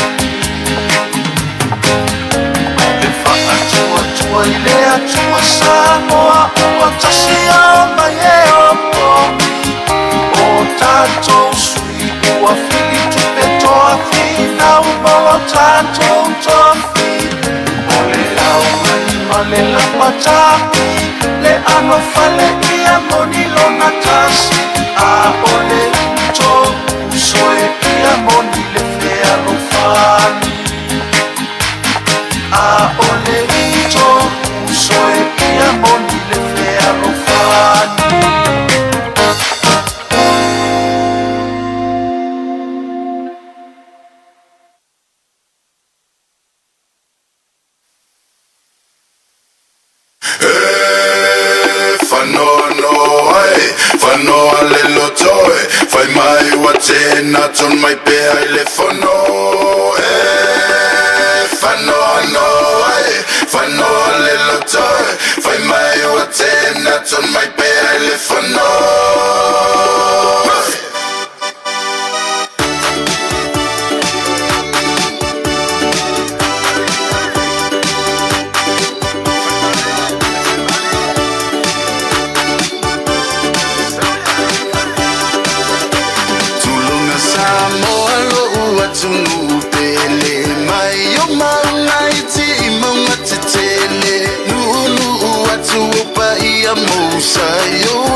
E faatuatua i le Atua Samoa ua tasi ao mai e opogi. O tatou sui ua filitupe toa finau mo lo tatou tofi. O le augani ma le lapatapi, le anofale ia moni lona tasi. A o le uto uso e ia moni le fealofani. A o le ito uso e ia moni le fealofani. Whanoa noa e, whanoa le loto e, whai mai ua tēnā ton mai pea i le whano e. Whanoa noa e, whanoa le loto e, whai mai ua tēnā ton mai pea i le whano. Tulunga Samoa lo ua tunu pele mai o maunga i ti i maunga te tele. Nuu nuu atu o pa ia mousa i o